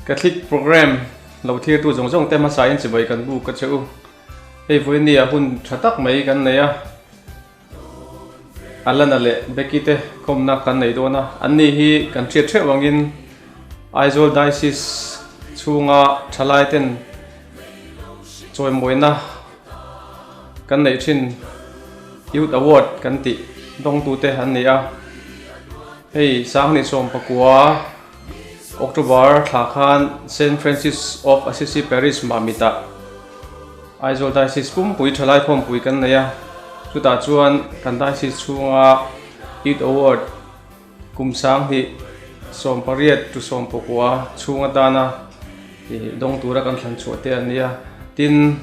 Catholic Programme lo thirtu zawng zawng te hmasa in chibai kan buk a che u. Hei vawiin ah hun tha tak mai kan nei a. Alana leh Becky te kawmna kan nei dawn a. An ni hi kan hriat theuh angin Aizawl Diocese chhunga thalai ten chawimawina kan neih thin Youth Award kan tih dawngtute an ni a. Hei 2019 October thla khan Saint Francis of Assisi Parish Mamitah Aizawl Diocese pumpui thalai khawmpui kan nei a, chutah chuan kan Diocese chhunga Youth Award kum 2018 to 19 chhung atana dawng tura kan thlan chhuah te an ni a. Tin,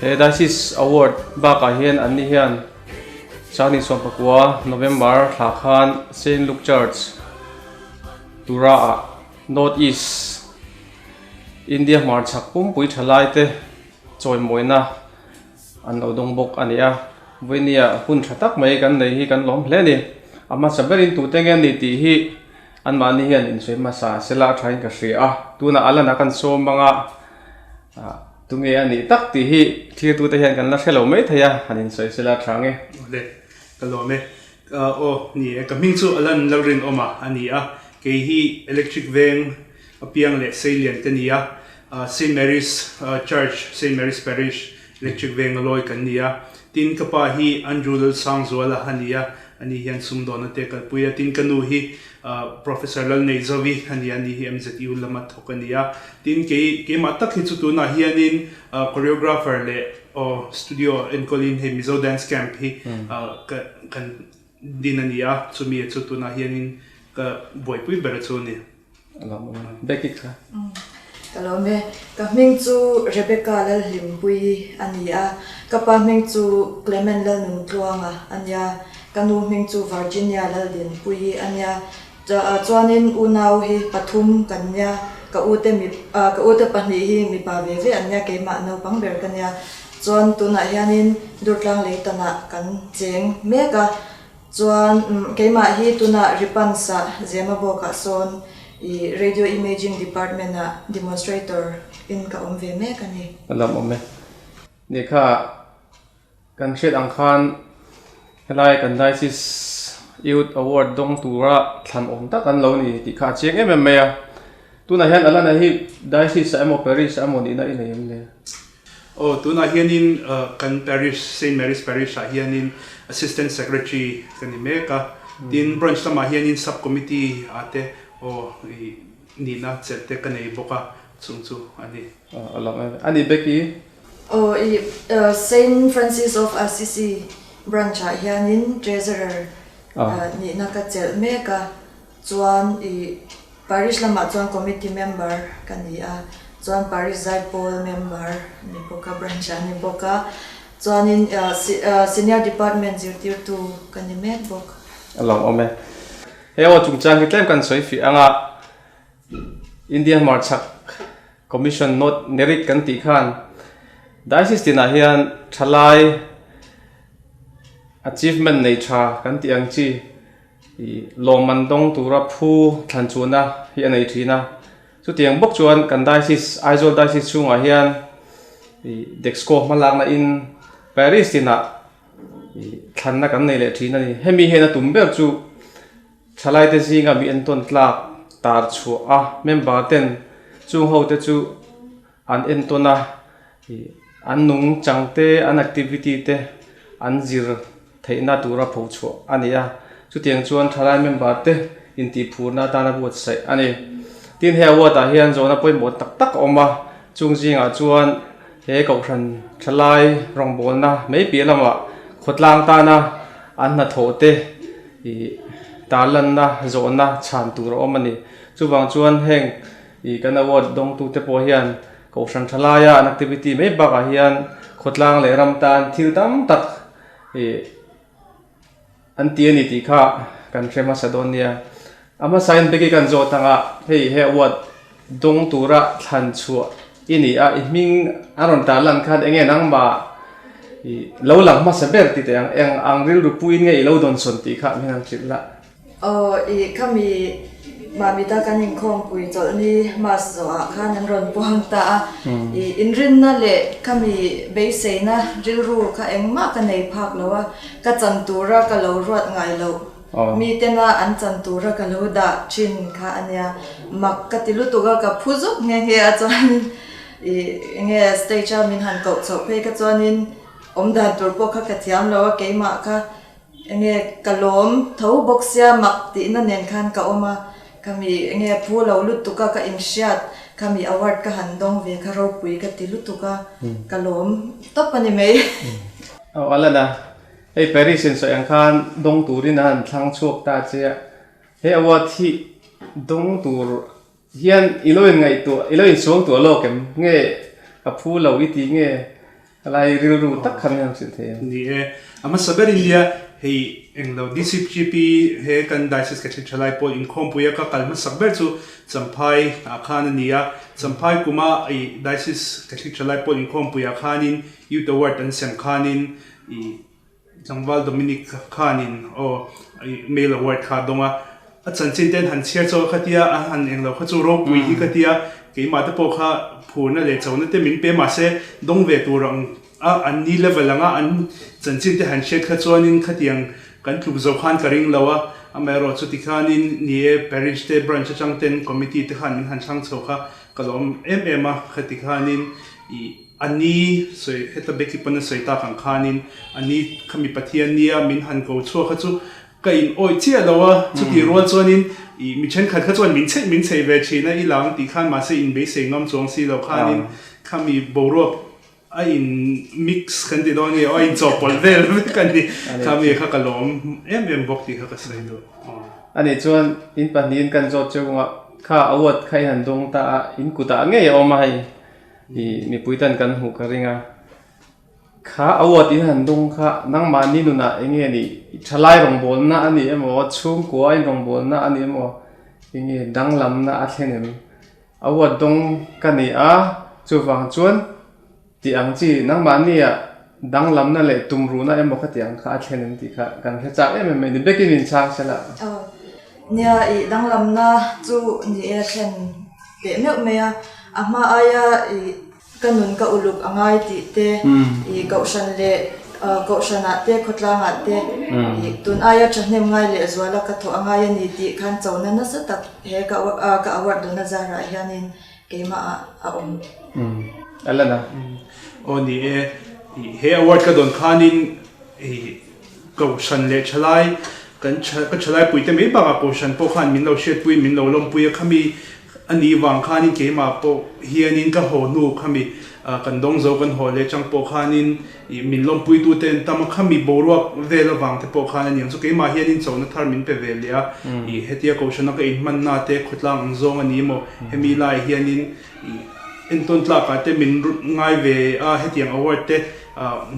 he Diocese Award bakah hian an ni hian 2019 November thla khan Saint Luke Church Tura-ah North East India hmarchhak pumpui thalai te chawimawina an lo dawng bawk a ni a, vawinia hun tha tak mai kan nei hi kan lawm hle a ni. A hmasa berin tute nge ni tih hi anmahni hian insawi hmasa sela a thain ka hria a, tunah a lanah kan sawm anga tunge a nih tak tih hi thirtute hian kan la hre lo mai thei a, han insawi sela a tha nge. Awle, ka lawm e. Aw ni e, ka hming chu Alan Lalrinawma a ni a, kei hi Electric Veng apiang leh Seilian ka ni a, Saint Mary's Church, Saint Mary's Parish, Electric Veng a lawi kan ni a. Tin, ka pa hi Andrew Lalsangzuala a ni a, ani hian sumdawnna te kalpui a. Tin, ka nu hi Professor Lalneizovi a ni a, ani hi MZU lama thawk a ni a. Tin, kei keimah tak hi chu tunah hianin choreographer leh aw studio enkawlin hei Mizo Dance Camp hi ka kan din a ni a, chumi chu tunah hianin ka buaipui ber chu a ni. Becky kha. Ka lawm e. Ka hming chu Rebecca Lalhlimpuii a ni a, ka pa hming chu Clement Lalnuntluanga a nia, ka nu hming chu Virginia Laldinpuii a nia. Chuanin unau hi pathum kan nia, ka ute mi ka ute pahnih hi mipa ve ve an nia, keimah naupang ber ka nia. Chuan tunah hianin Durtlang Leitanah kan cheng mek a. Chuan keimah hi tunah Ripansa Zemabawkah sawn i Radio Imaging Department ah Demonstrator in ka awm ve mek a ni. A lam awm e. Lehkha kan hriat ang khan helai kan Diocese Youth Award dawng tura thlan awm tak an lo ni tih kha a chiang em em mai a. Tunah hian Alana hi Diocese ah emaw Parish ah emaw nihna i nei em le? Aw, tunah hianin kan Parish, Saint Mary's Parish ah hianin Assistant Secretary ka ni mek a, tin Branch lamah hianin Sub Committee ah te aw i nihna chelh te ka nei bawk a, chung chu a ni. Aw, a lawm em. A ni Becky? Aw, i Saint Francis of Assisi Branch ah hianin Treasurer nihna ka chelh mek a, Chuan i Parish lamah chuan committee member ka ni a, chuan Parish Zaipawl member ni bawk a, branch ah ni bawk a, chuanin senior department zirtirtu ka ni mek bawk. A lawmawm e. He aw chungchang hi tlem kan sawi fih ang a, India hmarchhak Commission Note Nerik kan tih khan Diocese tinah hian thalai achievement nei tha kan tih ang chi, I lawmman dawng tura phu thlan chhuahna hi a nei thin a, chutiang bawk chuan kan Diocese, Aizawl Diocese chhungah hian i Dexco hmalakna in Parish tinah i thlanna kan nei leh thin a ni. Hemi hian a tum ber chu thalaite zinga mi entawn tlak tar chhuah a, member ten chung ho te chu an entawn a, i an nung chang te, an activity te an zir theihna tura pho chhuah a ni a, chutiang chuan thalai member te intihphurna atana buatsaih a ni. Tin, he award ah hian zawhna pawimawh tak tak a awm a, chung zingah chuan he kohhran thalai rawngbawlna mai piah lamah khawtlang tana an hnathawh te ih tarlanna zawhna chhan tur a awm a ni. Chuvang chuan heng ih kan award dawngtute pawh hian kohhran thalaia an activity mai bakah hian khawtlang leh ram tan thil tam tak Ih, an ti a ni tih kha kan hre hmasa dawn nia. A hmasain Becky kan zawt ang a, hei he award dawng tura thlan chhuah i ni a, i hming a rawn tar lan khan enge nangmah i lo lang hmasa ber ti teh ang, eng ang rilru puiin nge i lo dawnsawn tih kha min han hrilh la. Aw, i khami Mamita kan inkhawmpui chawlhni Mass zawhah khan an rawn puang ta a, i inrinna leh khami beiseina rilru kha engmah ka nei phak lo a, ka chan tura ka lo ruat ngai loh mitena an chan tura ka lo dah thin kha a nia. Mak ka ti lutuk a, ka phu zuk nghe nghe a chuanin i enge stage a min han koh chhoh phei kha chuanin awm dan tur pawh kha ka thiam lo a, keimah kha Enge ka lawm tho bawk sia mak tihna nen khan ka awm a, khami enge phu lo lutuk a ka inhriat khami award ka han dawng ve kha ropui ka ti lutuk a, ka lawm tawp a ni mai. Aw Alana, hei Paris in sawi ang khan dawng turin a han thlang chhuak ta che a, he award hi dawng tur Hian i lo inngaihtuah, i lo insuangtuah lawk em? Nge ka phu lo i tih nge helai rilru tak kha min han hrilh thei em? Ni e, a hmasa ber India hei englo DCGP he kan Diocese Catholic Thalai Pawl inkhawmpuia ka kal hmasak ber chu Champhai ah khan a ni a, Champhai kuma i Diocese Catholic Thalai Pawl inkhawmpuiah khanin Youth Award an sem khanin i Tlangval Dominic khanin aw male award kha a dawng a, a chanchin ten han chhiar chauh a khatia a han englo kha chu ropui hi khatia keimah te pawh kha phurna leh chona te min pe mahse dawng ve tur ang a an ni level anga an chanchin te han hriat kha chuanin khatiang kan tluk zo khan ka ring lo a, amaherawh chuti khanin ni e parish te branch atang ten committee te khan min han thlang chho kha ka lawm em em a khati khanin ih. A ni sawi heta Becky pawn a sawi tak ang khanin a ni khami Pathian nia min han ko chhuak kha chu ka in awih chiah lo a, chutih rual chuanin ih mi thenkhat kha chuan min chheih min chheih ve thin a i lang tih khan mahse in beisei ngam chuang si lo khanin khami boruak a in mix kan ti dawn nge aw a in chawhpawlh vel vek a ni khami kha ka lawm em em bawk tih kha ka sawi duh. Ani chuan in pahnihin kan zawt cheu a kha award kha i han dawng ta a in kutah ngei a awm a hei. I mipui tan kan hmuh ka ring a, kha award in han dawng kha nangmahni nunah eng nge nih thalai rawngbawlna a ni emaw chhungkua in rawngbawlna a ni emaw eng nge danglamna a thlen em? Award dawng ka ni a, chuvang chuan tih ang chi nangmahni ah danglamna leh tumruhna emaw kha tih ang kha a thlen em tih kha kan hre chak em em mai ni bekin min chhang se la. Aw, nia i danglamna chu ni e thlen Teh meuh mai a, a hma aia i ka nun ka uluk a ngai tih te, i kohhran leh kohhranah te khawtlangah te i tun aia thahnem ngai leh zuala ka thawh a ngai a ni tih khan chona nasa tak he ka ka award dawna zarah hianin keimah ah a awm. A lan a. Aw ni e, he award ka dawn khanin i Kohhran leh thalai, kan ka thalai puite mai bakah Kohhran pawh khan min lo hriatpui, min lo lawmpui a, khami a nih vang khanin keimah pawh hianin ka haw hnu khami kan dawng zo kan haw leh chang pawh khanin ih min lawmpuitute an tam a, khami boruak vel avang te pawh khan a niang chu keimah hianin chona thar min pe ve leh a, ih hetia Kohhrana ka inhmanna te khawtlang ang zawng a ni maw hemi laiah hianin ih entawn tlakah te min ngai ve a hetiang award te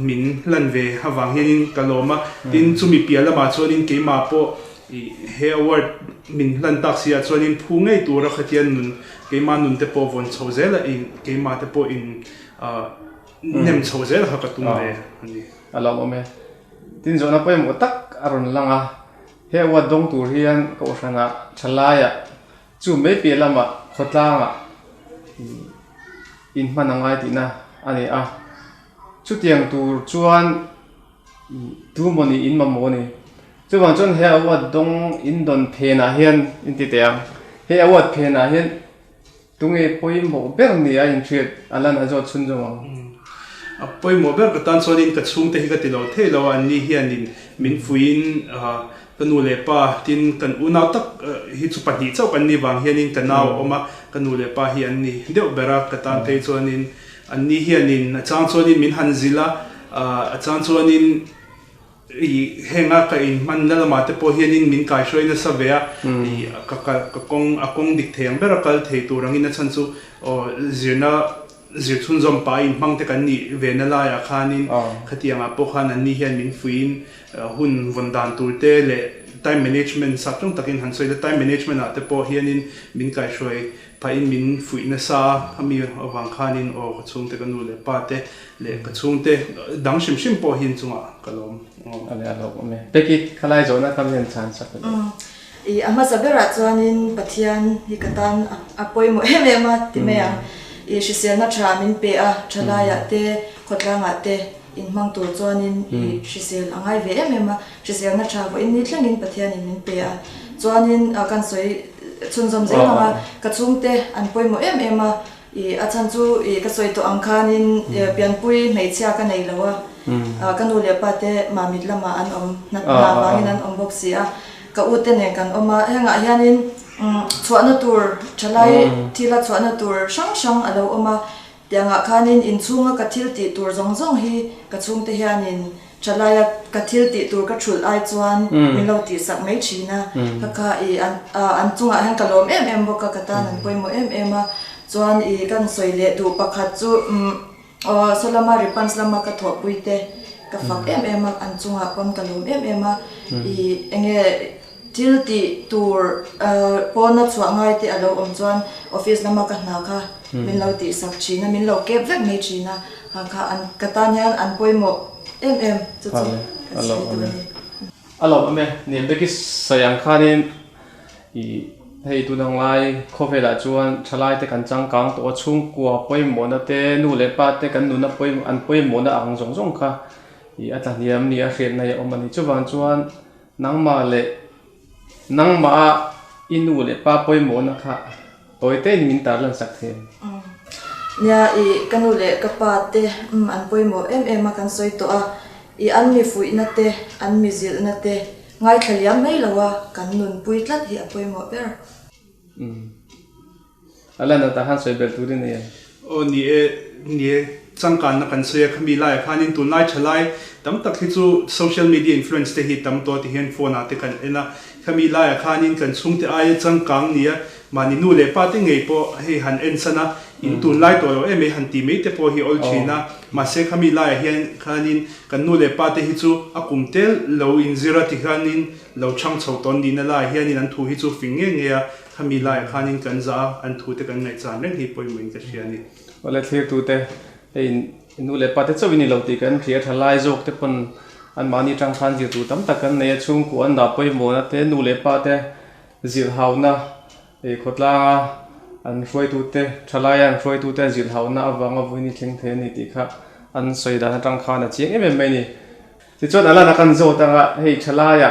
min lan ve avang hianin ka lawm a, tin chumi piah lamah chuanin keimah pawh ih he award min hlan tak si ah chuanin phu ngei tura khatian nun keimah nun te pawh vawn chho zel a ih keimah te pawh in nem chho zel kha ka tum ve a ni. A lawmawm e. Tin zawhna pawimawh tak a rawn lang a, he award dawng tur hian Kohhranah thalaiah Chu mai piah lamah khawtlangah inhman a ngai tihna a ni a, chutiang tur chuan tu maw ni in mamawh a ni. Chuvang chuan he award dawng in dawn phenah hian in ti teh ang, he award phenah hian tunge pawimawh ber ni a inhriat a lan a zawt chhunzawm ang. A pawimawh ber ka tan chuanin ka chhungte hi ka ti lo thei lo a, anni hianin min fuiin Ka nu leh pa tin kan unau tak hi chu pahnih chauh kan nih vang hianin ka nau a awm a, ka nu leh pa hi an ni deuh ber a, ka tan phei chuanin an ni hianin a chang chuanin min han zilh a, a chang chuanin ih henga ka inhmanna lamah te pawh hianin min kaihruai nasa ve a, ih ka kal ka kawng a kawng dik thei ang bera kal thei tur angin a chhan chu aw zirna Zir chhunzawm pa inhmang te kan nih ve na laiah khanin khatiangah pawh khan anni hian min fuiin hun vawn dan tur te leh time management sap ṭawng takin han sawi la time management ah te pawh hianin min kaihhruai phahin min fuih nasa a, khami avang khanin aw ka chhungte ka nu leh pa te leh ka chhungte dang hrim hrim pawh hi inchungah ka lawm aw. A lawm awm e. Peki, khalai zawhna kha mi han chhan sak leh. I a hmasa berah chuanin Pathian hi ka tan a pawimawh em em a ti mai ang. I hriselna tha min pe a, thalaiah te, khawtlangah te inhmang tur chuanin i hrisel a ngai ve em em a. Hriselna tha vawiin ni thlengin Pathianin min pe a. Chuanin kan sawi chhunzawm zel ang a, ka chhungte an pawimawh em em a. I a chhan chu i ka sawi tawh ang khanin pianpui hmeichhia ka nei lo a, ka nu leh pa te Mamit lamah an awm hna vangin an awm bawk si a, ka u te nen kan awm a, hengah hianin chhuahna tur thalai thila chhuahna tur hrang hrang a lo awm a, tiangah khanin inchhunga ka thil tih tur zawng zawng hi ka chhungte hianin Thalaia ka thil tih tur ka thulh ai chuan min lo tihsak mai thin a, ka kha i an an chungah hian ka lawm em em bawk a, ka tan an pawimawh em em a, chuan i kan sawi leh duh pakhat chu umm aw saw lama Ripans lama ka thawhpui te ka fak em em a, an chungah pawn ka lawm em em a, i enge thil tih tur pawna chhuah ngai te a lo awm chuan office lama ka hna kha min lo tihsak thin a, min lo kep vek mai thin a. Ha kha an ka tan hian an pawimawh em em chu chu ka sawi duh a ni. A lawm em e, Nia Becky sawi ang khanin i hei tun ang lai khawvelah chuan thalai te kan changkang tawh a, chhungkua pawimawhna te nu leh pa te kan nuna pawimawh an pawimawhna ang zawng zawng kha i a tlahniam nia hriatna hi a awm a ni. Chuvang chuan nangmah leh nangmah a i nu leh pa pawimawhna kha Tawi tein min tarlan sak thei ang. Nia, i ka nu leh ka pa te an pawimawh em em a kan sawi tawh a, i an mi fuihna te, an mi zilhna te ngaithla liam mai lo a kan nunpui tlat hi a pawimawh ber. Umm. A lan atah khan sawi belh turin a ni em? Aw ni e, ni e, changkanna kan sawi a, khami laiah khanin tunlai thalai tam tak hi chu social media influence te hi tam tawh ti hian phone ah te kan en a, khami laiah khanin kan chhungte aia changkang nia Mahni nu leh pa te ngei pawh hei han en san a, in tunlai tawh lo em ei han ti mai te pawh hi awl thin a, mahse khami laiah hian khanin kan nu leh pa te hi chu a kum tel lo inzir a tikhanin lo chhang chho tawn nihna laiah hianin an thu hi chu fing nge nge a, khami laiah khanin kan zah a, an thu te kan ngaihchan reng hi pawimawhin ka hria a ni. Awle thlirtute, hei nu leh pa te chauh in ni lo tih kan hria tha lai zawk te pawn anmahni atang khan zir tur tam tak kan nei a, chhungkua an dah pawimawhna te nu leh pa te Zilhhauna, Ei khawtlanga an hruaitute, thalaia an hruaitute an zilhhauna avanga vawiin i thleng thei a ni tih kha an sawi dan atang khan a chiang em em mai a ni. Tichuan a lan a kan zawt anga hei thalaia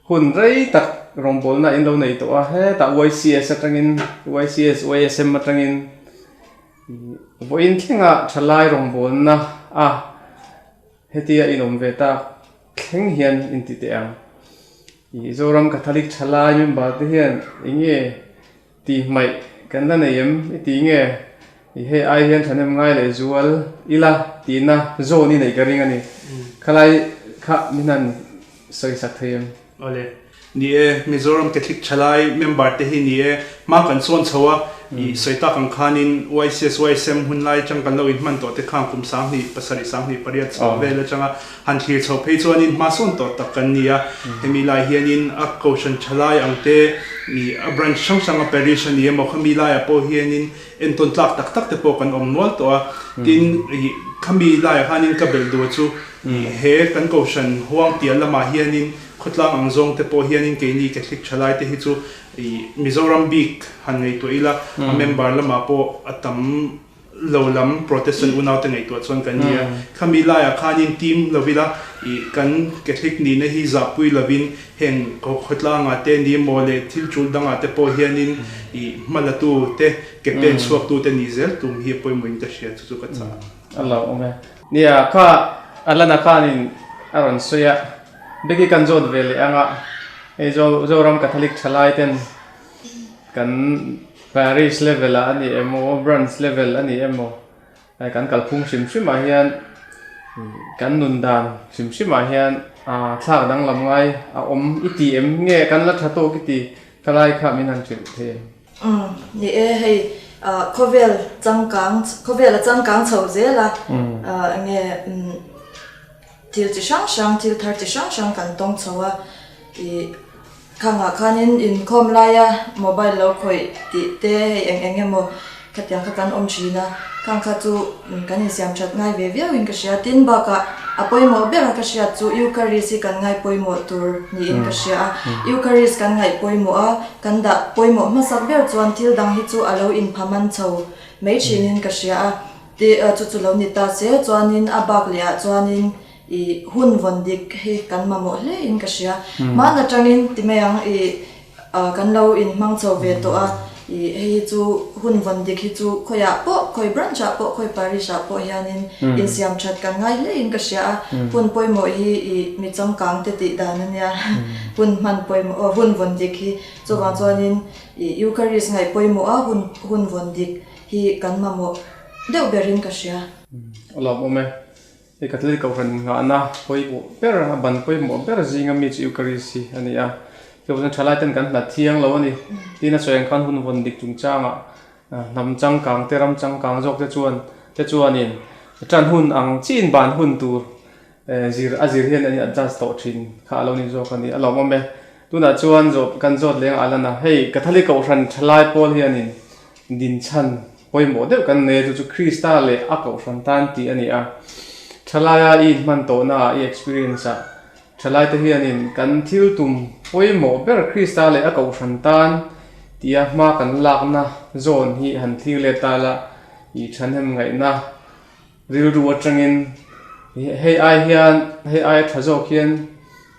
hun rei tak rawngbawlna in lo nei tawh a, hetah YCS atangin YCS, YSM atangin vawiin thlenga thalai rawngbawlna a hetia inawm ve tak thleng hian inti teh ang. I Zoram Catholic thalai member te hian eng nge tih hmaih kan la nei em i tih nge i hei ai hian thahnem ngai leh zual ila tihna zawn i neih ka ring a ni. Khalai kha min han sawi sak thei em? Awle. Ni e, Mizoram Catholic thalai member te hi ni e, hma kan sawn chho a, i sawi tak ang khanin YCS YSM hun lai atang kan lo inhman tawh te khan kum 27 28 chho vel atanga Han thlir chho phei chuanin hma sawn tawh tak kan ni a, hemi lai hianin a kohhran tha lai ang te, ih a branch hrang hrang a parish a ni emaw khami laiah pawh hianin entawn tlak tak tak te pawh kan awm nual tawh a, tin ih khami laiah khanin ka belh duh chu ih he kan kohhran huang piah lamah hianin khawtlang ang zawng te pawh hianin keini Catholic tha lai te hi chu ih Mizoram bik han ngaihtuah ila a member lamah pawh a tam Lo lam Protestant unaute ngaihtuah chuan kan ni a, khami laiah khanin team lo ila ih kan Catholic nihna hi zahpui lovin heng khawtlangah te ni emaw leh thil tul dangah te pawh hianin ih hmalatu te ke pen chhuaktu te nih zel tum hi a pawimawhin ka hria chu chu ka chah. A lo awm e. Nia, kha Alana khanin a rawn sawi a, Becky kan zawt ve leh anga hei Zoram Catholic thalai ten kan Parish level ah a ni emaw, branch level a ni emaw, kan kalphung hrim hrim ah hian kan nun dan hrim hrim ah hian thlak danglam ngai a awm i ti em nge kan la tha tawk i ti thalai kha min han hrilh thei em? Umm ni e hei khawvel changkang khawvel a changkang chho zel a enge thil chi hrang hrang thil thar chi hrang hrang kan tawng chho a ih Khangah khanin inkhawm laia mobile lo khawih tih te hei eng eng emaw khatiang kha kan awm thin a. Khang kha chu kan insiam that ngai ve viau in ka hria. Tin bakah a pawimawh ber a ka hriat chu Eucharist hi kan ngai pawimawh tur niin ka hria a. Eucharist kan ngaih pawimawh a, kan dah pawimawh hmasak ber chuan thil dang hi chu a lo inphaman chho mai thinin ka hria a. Ti chu chu lo ni ta se chuanin a bak leh ah chuanin i hun vawn dik hi kan mamawh hle in ka hria. Hmaan atangin ti mai ang i kan lo inhmang chho ve tawh a, i hei hi chu hun vawn dik hi chu khawiah pawh khawi branch ah pawh khawi parish ah pawh hianin insiam that kan ngai hle in ka hria a. Hun pawimawh hi i mi changkang te tih dan a nia hun hman pawimawh aw hun vawn dik hi chuvang chuanin i Eucharist ngaih pawimawh a hun hun vawn dik hi kan mamawh deuh berin ka hria. A lawmawm e. Hei Catholic Kohhran nghahna pawimawh ber, a ban pawimawh ber zinga mi chu Eucharist hi a ni a. Chuvang chuan thalai ten kan hlat thiang lo a ni. Tin a sawi ang khan hun vawn dik chungchangah hnam changkang te, ram changkang zawk te chuan te chuanin tan hun ang chiin ban hun tur zir a zir hian an in adjust tawh thin kha a lo ni zawk a ni. A lawmawm e. Tunah chuan zawh kan zawt leng a lan a, hei Catholic Kohhran thalai pawl hianin Dinchhan pawimawh deuh kan nei a, chu chu Krista leh a kohhran tan tih a ni a. Thalaia i inhman tawhnaah, i experience-ah thalaite hianin kan thil tum pawimawh ber Krista leh a kohhran tan tia hma kan lakna zawn hi han thlir let ta la, i thahnem ngaihna rilru atangin hei ai hian hei aia tha zawk hian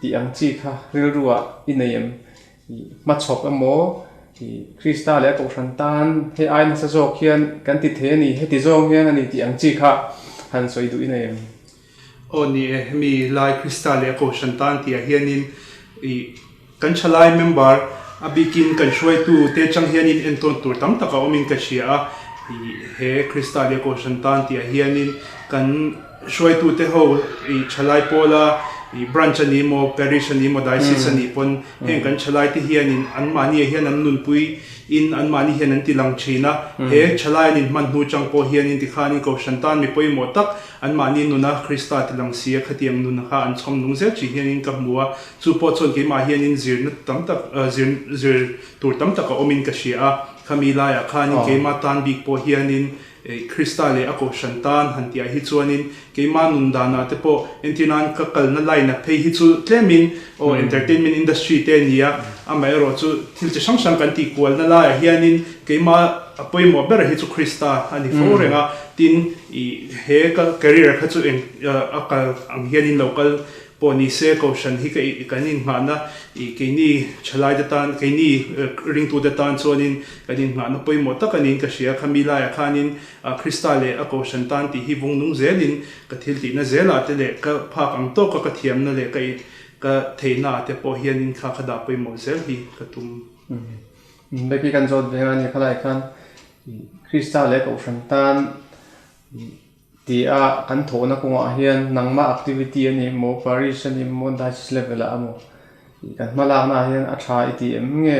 tih ang chi kha rilruah i nei em? Hmachhawp emaw, Krista leh a Kohhran tan hei ai nasa zawk hian kan ti thei a ni, heti zawng hian a ni tih ang chi kha han sawi duh in a em? Aw ni e, hemi lai Krista leh a Kohhran tan tihah hianin kan thalai member a bikin kan hruaitu te chang hianin entawn tur tam tak a awmin ka hria a, he Krista leh a Kohhran tan tihah hianin kan Hruaitute ho i thalai pawla i branch a ni maw, parish a ni maw, diocese a nih pawn heng kan thalaite hianin anmahniah hian an nunpui in anmahni hian an ti lang thin a. He thalai an inhman hnu chang pawh hianin tikhanin Kohhran tan mi pawimawh tak anmahni nuna Krista ti lang si a khatiang nun kha an chhawm nung zel tih hianin ka hmu a. Chu pawh chuan keimah hianin zirna tam tak zir zir tur tam tak a awmin ka hria a. Khami laiah khanin keimah tan bik pawh hianin Krista leh a Kohhran tan han tih ah hi chuanin keimah nun danah te pawh entir nan ka kalna line a phei hi chu tlemin aw entertainment industry te a ni a, amaherawh chu thil chi hrang hrang kan tih kualna laiah hianin keimah a pawimawh ber hi chu Krista a ni fo reng a, tin ih he ka career kha chu eng a kal ang hianin lo kal Pawh ni se Kohhran hi ka kan innghahna ih keini thalaite tan, keini ringtute tan chuanin kan innghahna pawimawh tak a niin ka hria. Khami laiah khanin Krista leh a Kohhran tan tih hi vung nung zelin ka thil tihna zelah te leh ka phak ang tawka ka thiamna leh ka ka theihnaah te pawh hianin kha ka dah pawimawh zel hi ka tum. Becky kan zawt ve nga ni khalai khan Krista leh Kohhran tan Ti a kan thawhna kawngah hian nangmah activity a ni emaw, parish a ni emaw, diocese level ah emaw tih kan hma lakna ah hian a tha i ti em nge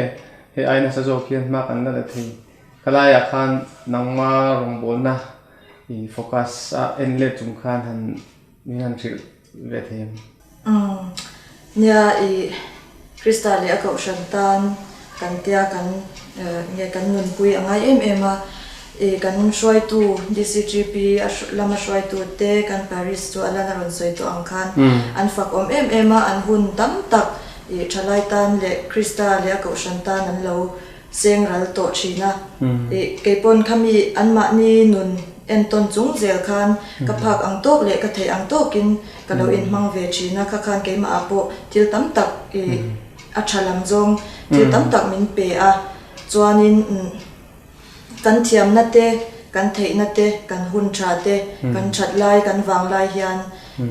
hei ai nasa zawk hian hma kan la la thei. Khalaiah khan nangma rawngbawlna i focus a en let chung khan han min han hrilh ve thei em? Umm nia i Krista leh a kohhran tan kan tia kan nge kan nunpui a ngai em em a, i kan hruaitu DCGP a lama hruaitu te kan Paris chu a lan a rawn sawi tawh ang khan an fak awm em em a, an hun tam tak i thalai tan leh Krista leh a kohhran tan an lo seng ral tawh thin a, ih keipawn khami anmahni nun entawn chung zel khan ka phak ang tawk leh ka theih ang tawkin ka lo inhmang ve thin a, kha khan keimahah pawh thil tam tak ih a tha lam zawng thil tam tak min pe a, chuanin kan thiamna te, kan theihna te, kan hun tha te, kan that lai, kan vang lai hian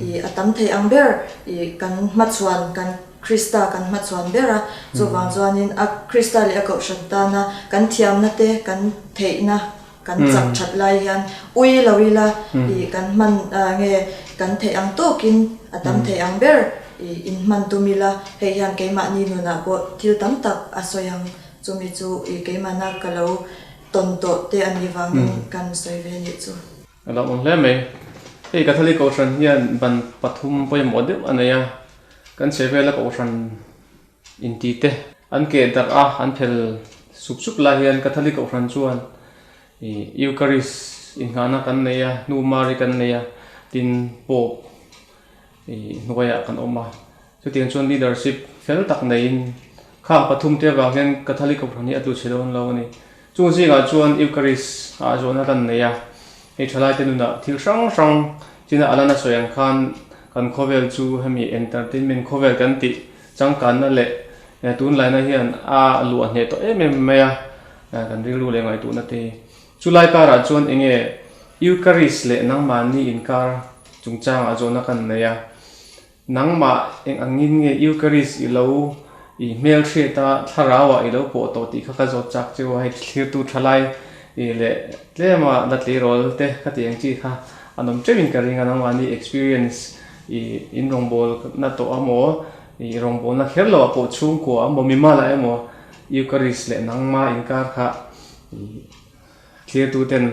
ih a tam theih ang ber ih kan hmachhuan kan. Krista kan hmachhuan ber a, chuvang chuanin a Krista leh a Kohhran tana kan thiamna te, kan theihna kan chak that lai hian ui lo ila ih kan hman nge kan theih ang tawkin a tam theih ang ber ih inhman tum ila, hei hian keimahni nunah pawh thil tam tak a sawi ang, chumi chu ih keimahna ka lo tawn tawh te a nih vangin kan sawi ve nih chu. A lo awm hle mai. Hei Catholic Kohhran hian ban pathum pawimawh deuh a nei a, kan chhehvela Kohhran inti te an keh darh a, an phel sup sup lai hian Catholic Kohhran chuan Eucharist. inghahna kan nei a, Nu Mari kan nei a, tin Pope i hnuaiah kan awm a. Chutiang chuan leadership fel tak neiin khang pathum te avang hian Catholic Kohhran hi a tlu chhe dawn lo a ni. Chung zingah chuan Eucharist ah zawhna kan nei a, hei thalaite nunah thil hrang hrang china a lan a sawi ang khan kan khawvel chu hemi entertainment khawvel kan tih changkanna leh tunlaina hian a luah hneh tawh em em mai a, kan rilru leh ngaihtuahna te hi. Chulai karah chuan enge Eucharist leh nangmahni inkar chungchangah zawhna kan nei a. Nangmah eng angin nge Eucharist i lo i hmelhriat a, thlarauah i lo pawh tawh tih kha ka zawt chak che u a, hei thlirtu thalai i leh tlema la tleirawl te ka tih ang chi kha an awm teuhin ka ring a, nangmahni experience i in rawngbawlna tawh a maw, i rawngbawlna kher loh ah pawh chhungkua a maw, mimal ah emaw Eucharist leh nangmah inkar kha i Thlirtuten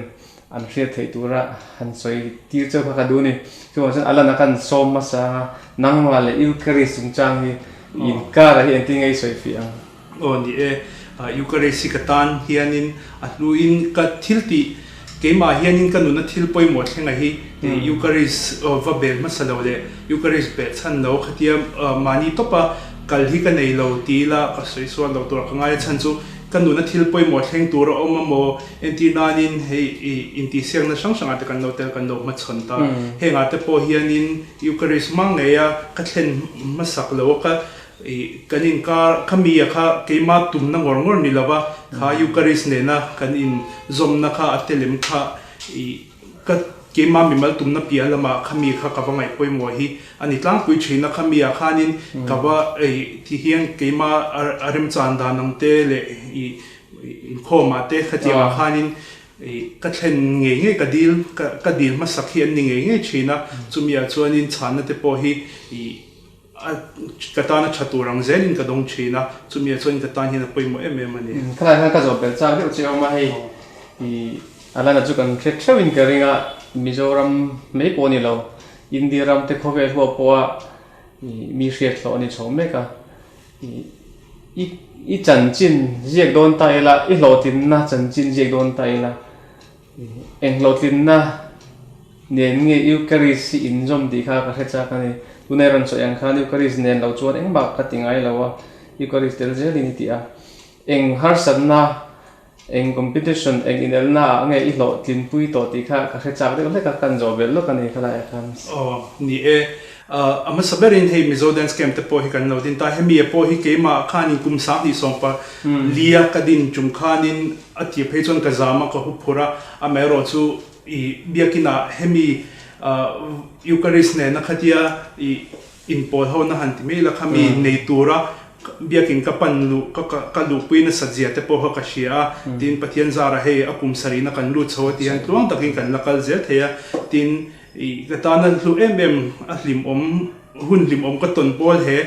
an hriat theih tura han sawi tir chauh kha ka duh a ni. Chuvang chuan Alana khan sawm hmasa anga nangmah leh Eucharist chungchang hi inkar ah hi engtin nge i sawi fih ang? Aw ni e, Eucharist hi ka tan hianin a hluin ka thil tih keimah hianin ka nuna thil pawimawh thlenga hi Eucharist va bel hmasa lo leh Eucharist beh chhan lo khatia mahni tawpa kal hi ka nei lo ti ila ka sawi sual lo tur a ka ngai a chhan chu Ka nuna thil pawimawh thleng tur a awm a maw? Entir nanin hei i intihsiakna hrang hrangah te kan lo tel kan lo hmachhawn ta. Hengah te pawh hianin Eucharist hmang ngei a ka thlen hmasak lo a ka i kan inkar kha mi a kha keima tumna ngawr ngawr ni lova kha Eucharist nena kan inzawmna kha a telem kha i Ka keimah mimal tumna piah lamah khami kha ka va ngaih pawimawh hi a ni tlangpui thin a, khami ah khanin ka va ei ti hian keimah a remchan dan ang te leh i inkhawm ah te khatiang ah khanin i ka thlen ngei ngei ka dil ka dil hmasak hi an ni ngei ngei thin a, chumi ah chuanin chhanna te pawh hi i a ka tana tha tur ang zelin ka dawng thin a, chumi ah chuan ka tan hian a pawimawh em em a ni. Khalai khan ka zawh belh chak deuh che awm a, hei i Alana chu kan hre theuhin ka ring a, Mizoram mai pawh a ni lo, India ram te khawvel huah pawha i mi hriat hlawh a ni chho mek a, i i i chanchin ziak dawn ta ila, i hlawhtlinna chanchin ziak dawn ta ila, Eng hlawhtlinna nen nge Eucharist hi inzawm tih kha ka hre chak a ni. Tunah i rawn sawi ang khan Eucharist nen lo chuan engmah ka ti ngai lo a, Eucharist tel zelin i ti a. Eng harsatna, eng competition, eng inelna ah nge i hlawhtlinpui tawh tih kha ka hre chak deuh hlek a, kan zawh belh lawk a ni khalaiah khan. Aw, ni e. A hmasa berin hei Mizo Dance Camp te pawh hi kan lo din ta. Hemi a pawh hi keimah khanin kum 20 sawmpa lia ka din tum khanin a tir phei chuan ka zam a, ka hu phur a. Amaherawh chu i biakinah hemi Eucharist nena khatia i inpawl ho na han ti mai la khami nei tura biakin ka pan luh ka ka luhpui nasat zia te pawh kha ka hria a. Tin Pathian zara hei a kum sarihna kan lut chho a ti hian tluang takin kan la kal zel thei a. Tin I ka tana hlu em em a hlimawm hun hlimawm ka tawn pawl he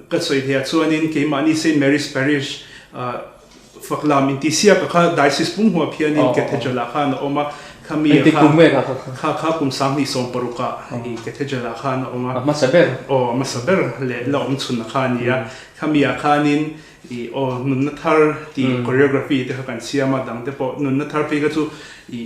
ka sawi theih ah chuanin keimahni Saint Mary's Parish Faklam intihsiak a kha Diocese pum huap hianin Cathedral ah khan a awm a, khami a kha kha kha kum 2016 ah i Cathedral ah khan a awm a. A hmasa ber. Aw a hmasa ber leh la awm chhun a kha a ni a, khami ah khanin i aw nunna thar tih choreography te kha kan siam a, dang te pawh nunna thar phei kha chu i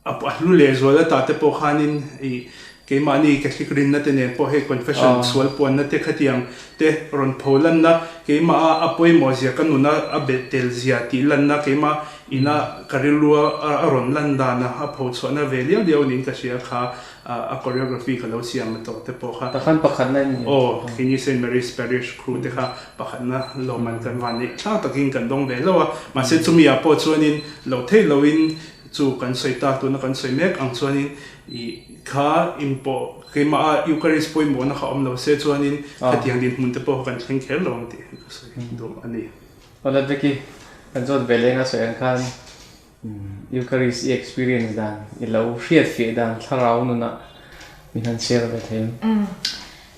A hlu leh zual ata te pawh khanin i keimahni Catholic rinna te nen pawh hei confession sual puanna te khatiang te rawn pho lanna keimah a a pawimawh zia ka nuna a belh tel zia tih lanna keimah ina ka rilru a a rawn lan dana a pho chhuahna ve liau liau niin ka hria kha a choreography ka lo siam a tawh te pawh kha. Takhan pakhatna in ni. Aw, keini Saint Mary's Parish crew te kha pakhatna lawmman kan van neih thlak takin kan dawng ve hlauh a, mahse chumi ah pawh chuanin lo theih loin Chu kan sawi tak tuna kan sawi mek ang chuanin i kha inpawh keimah a Eucharist pawimawhna kha awm lo se chuanin khatiang dinhmun te pawh kha kan thleng kher lo ang tih ka sawi duh a ni. Awle Becky, kan zawt ve leng a sawi ang khan Eucharist i experience dan, i lo hriat fiah dan thlarau nunah min han share ve thei em?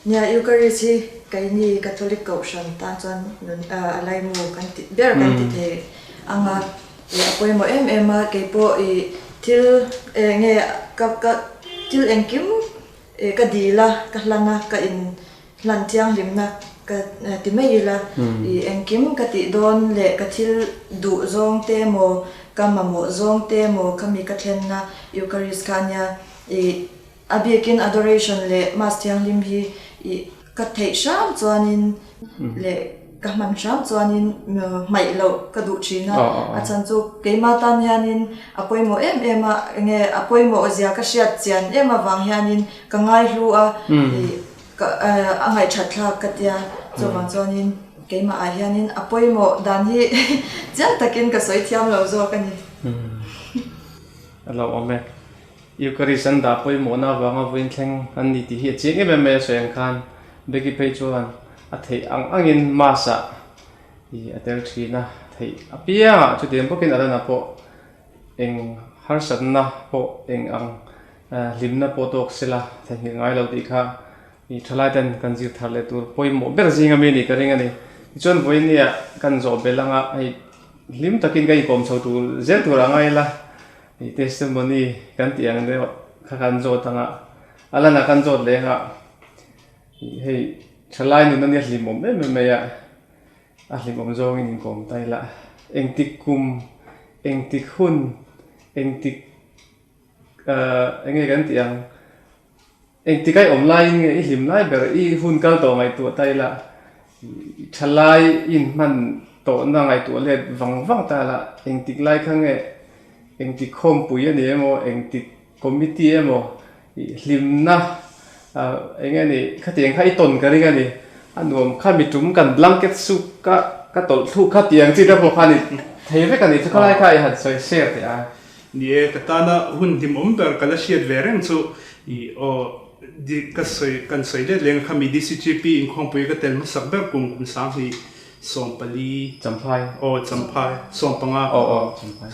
Nia, Eucharist hi keini Catholic Kohhran tan chuan nun a laimu kan ti ber kan ti thei ang a, ih a pawimawh em em a, keipawh ih thil eng nge ka ka thil engkim ih ka dil a, ka hlan a, ka in hlan thianghlimna ka ti mai ila, ih engkim ka tih dawn leh ka thil duh zawng te emaw. ka mamawh zawng te emaw khami ka thlenna Eucharist kha ania ih a bikin adoration leh Mass thianghlim hi ih ka theih hram chuanin leh ka hman hram chuanin hmaih loh ka duh thin a, a chhan chu keimah tan hianin a pawimawh em em a, enge a pawimawh zia ka hriat chian em avang hianin ka ngaihlu a ih Ka a ngaihthat thlak ka tia, chuvang chuanin keimah ah hianin a pawimawh dan hi chiang takin ka sawi thiam lo zawk a ni. A lo awm e. Eucharist an dah pawimawhna avanga vawiin thleng an ni tih hi a chiang em em mai a sawi ang khan Becky phei chuan a theih ang angin Mass ah i a tel thin a, theih apiangah chutiang bawkin Alana pawh eng harsatna pawh eng ang Hlimna pawh tawk sela theihnghilh ngai lo tih kha i thalai ten kan zir thar leh tur pawimawh ber zinga mi nih ka ring a ni. Tichuan vawinia kan zawh belh anga hei hlim takin kan inkawm chho tur zel tur a ngai la, i testimony kan tih ang deuh kha kan zawt anga a lanah kan zawt leh anga hei thalai nun ania hlimawm em em mai a, a hlimawm zawngin inkawm ta ila engtik kum engtik hun engtik Eng nge kan tih ang? Engtik a i awm laiin nge i hlim lai ber i hun kal tawh ngaihtuah ta ila, i tha lai i inhman tawhna ngaihtuah let vang vang ta ila, engtik lai kha nge engtik khawmpui a ni emaw, engtik committee emaw i hlimna eng nge ni khatiang kha i tawn ka ring a ni. A nuam kha mi tum kan blanket suit ka ka tawlh thluk kha tiang chi te pawh kha a ni thei vek a ni. Chu khalai kha i han sawi share teh a. Ni e, ka tana hun hlimawm ber ka la hriat ve reng chu i aw di ka sawi kan sawi let leng kha mi DCGP inkhawmpui ka tel hmasak ber kum kum 2014 Champhai aw Champhai 15 aw aw Champhai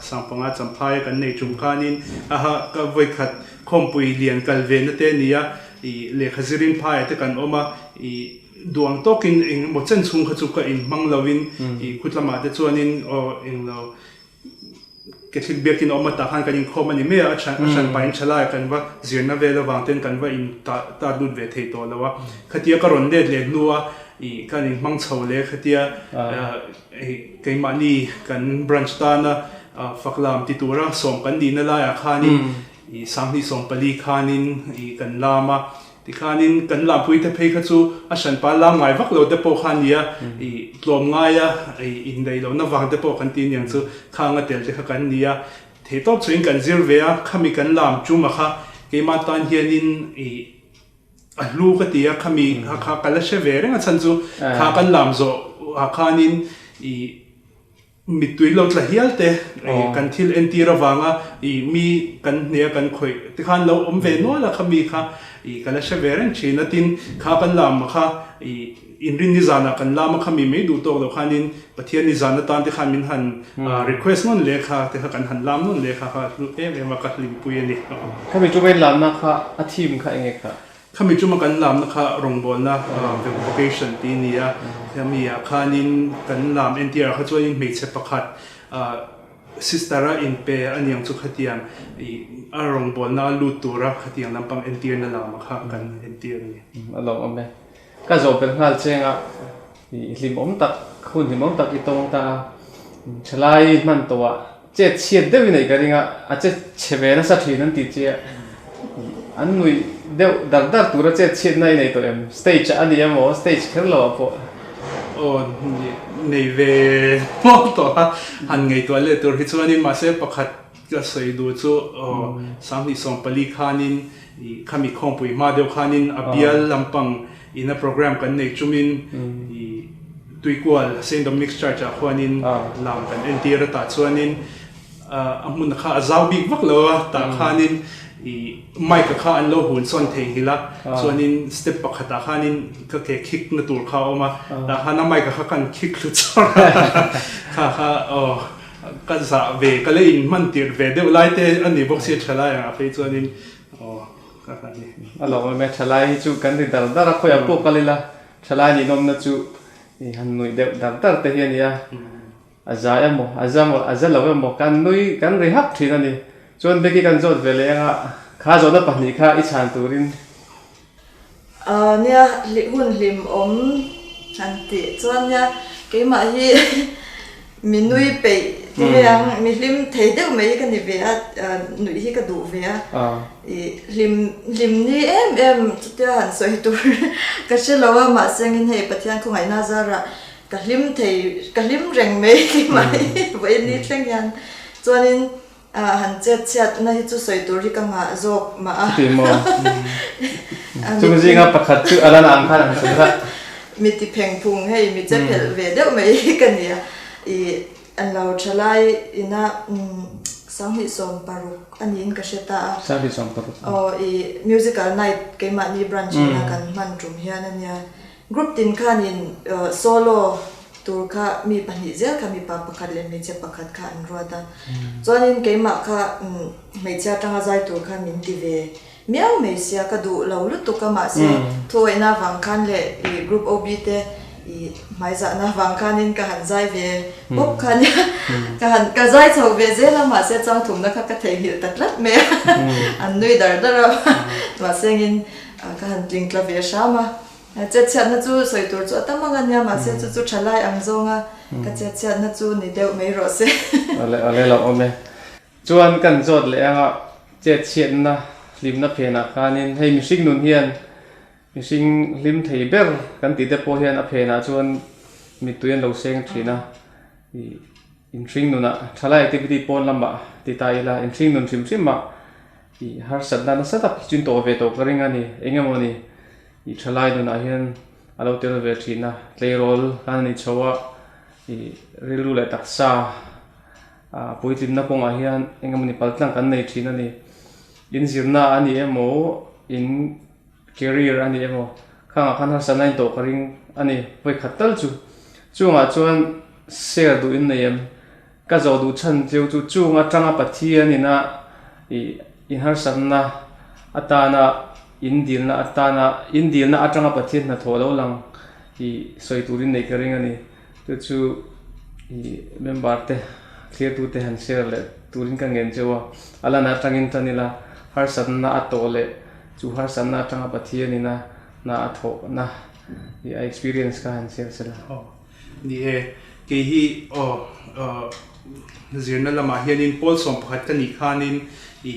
15 Champhai a kan nei tum khanin aha ka vawikhat khawmpui lian kal ve na te nia i lehkha zirin phai ah te kan awm a i duang tawkin eng emaw chen chhung kha chu ka inhmang lovin i khutlamah te chuanin aw englo Catholic biakin a awm a tah khan kan inkhawm a ni mai a, a hran pahin thalai kan va zirna vel avang ten kan va in tat lut ve thei tawh lo a. Khatia ka rawn let leh hnu a ih kan inhmang chho leh khatia keimahni kan branch tana faklam ti tura sawm kan nihna laiah khanin ih 2014 khanin ih kan lam a. Tikhanin kan lampuite phei kha chu a hranpa lam ngai vak lo te pawh kha a nia, ih tlawm ngaia ih indaih lohna vang te pawh kan ti aniang chu khang a tel te kha kan nia. Theihtawp chhuin kan zir ve a, khami kan lam chuma kha keimah tan hianin ih a hlu ka ti a, khami kha kha ka la hre ve reng a chhan chu kha kan lam zawh ah khanin ih Mittui lo tla hial te kan thil entir avanga ih mi kan hne a kan khawih te khan lo awm ve nual a kha mi kha ih ka la hre ve reng thin a tin kha kan lam kha ih inrin ni zanah kan lam a kha mi mai duh tawk loh khanin Pathian ni zan atan te khan min han request nawn leh kha te kha kan han lam nawn leh kha kha hlu em em a ka hlimpui a ni. Khami chu main lamna kha a theme kha enge kha? Khami chuma kan lamna kha rawngbawlna vocation tih a ni a, hemi ah khanin kan lam entir ah kha chuanin hmeichhe pakhat sister a inpe a niang chu khatiang ih a rawngbawlna a lut tura khatiang lampang entirna lamah kha kan entir a ni. A lo awm e. Ka zawh belh nghal cheng a, ih hlimawm tak, hun hlimawm tak i tawng ta a, thalai hman tawhah Chet chhiat deuhin a i ka ring a, a che chhe ve nasa thin an ti che a, an nuih deuh dar dar tura chet chhiatna i nei tawh em? Stage ah a ni emaw, stage kher lo ah pawh. Aw, nei ve hmawk tawh a, han ngaihtuah leh tur hi chuanin mahse pakhat ka sawi duh chu aw 2014 khanin ih khami khawngpui hma deuh khanin a bial lampang ina program kan nei chumin ih Tuikual Saint Dominic's Church ah khuanin lam kan entir a tah chuanin a hmun kha a zau bik vak lo a tah khanin ih mic kha an lo hun sawn thei nghilh a chuanin step pakhat ah khanin ka ke khik na tur kha a awm a tah khan a mic kha kan khik thlu chawr a kha kha aw ka zah ve ka la in hman tirh ve deuh lai te a ni bawk sia tha lai ang ah phei chuanin aw ka kha ni. A lawm em e thalai hi chu kan ri dar dar a khawiah pawh kal ila Thalai ninawmna chu i han nuih deuh dar dar te hi a nia. A za emaw, a za maw, a za lo emaw kan nui kan ri hak thin a ni. Chuan Becky kan zawt ve leh anga kha zawhna pahnih kha i chhan turin. Aa nia, hun hlim awm han tih chuan nia keimah hi mi nui peih. Ti mai ang, mi hlim thei deuh mai hi ka ni ve a, nuih hi ka duh ve a. I hlim hlim ni em em chutia han sawi tur ka hre lo a, mahse angin hei Pathian khawngaihna zarah ka hlim thei ka hlim reng mai ti mai vawiin ni thleng hian chuanin han chet chhiatna hi chu sawi tur hi ka ngah zawk mah a. Chuti maw? Chung zinga pakhat chu a lan ang khan an sawi la. Mi ti pheng phung hei mi che phelh ve deuh mai hi ka nia. I An lo tha lai ina 2016 a niin ka hre ta a. 2016. Aw i musical night keimahni branch ina kan hman tum hian a nia. Group tin khanin solo tur kha mi pahnih zel kha mipa pakhat leh hmeichhe pakhat kha an ruat a. Chuanin keimah kha hmeichhia atanga zai tur khan min ti ve miau mai sia ka duh lo lutuk a mahse thuawihna vang khan leh i group OB te i hmaizahna vang khanin ka han zai ve bawk kha nia ka han ka zai chho ve zel a mahse changthumna kha ka theihnghilh ta tlat mai a an nui dar dar a mahse engin ka han tling tla ve hram a chetchhiatna chu sawi tur chu a tam ang a nia mahse chu chu tha lai ang zawnga ka chetchhiatna chu ni deuh mai rawh se. Awle awle lo awm e. Chuan kan zawt leh anga chetchhiatna hlimna phenah khanin hei mihring nun hian mihring hlim thei ber kan tih te pawh hian a phenah chuan mittui an lo seng thin a, ih inhring nunah thalai activity pawn lamah ti ta ila inhring nun hrim hrim ah ih harsatna nasa tak hi chu in tawh ve tawh ka ring a ni eng emaw ni ih thalai nunah hian a lo tel ve thin a tleirawl khan a ni chho a ih rilru leh taksa. Puitlinna kawngah hian eng emawni paltlang kan nei thin a ni. In zirna a ni emaw, in career a ni emaw, khangah khan harsatna in tawh ka ring a ni, vawikhat tal chu. Chungah chuan share duh in nei em? Ka zawh duh chhan cheu chu chung atanga Pathian ina ih in harsatna atana in dilna atana in dilna atanga Pathian hnathawh lo lang ih sawi turin nei ka ring a ni. Chu chu i member te thlir te han share leh turin ka ngen cheu a, a lan atangin tan ila harsatna a tawh leh chu harsatna atanga Pathian ina hna a thawhna i a experience kha han share sela. Aw ni e, kei hi aw zirna lamah hianin pawl 11 ka nih khanin i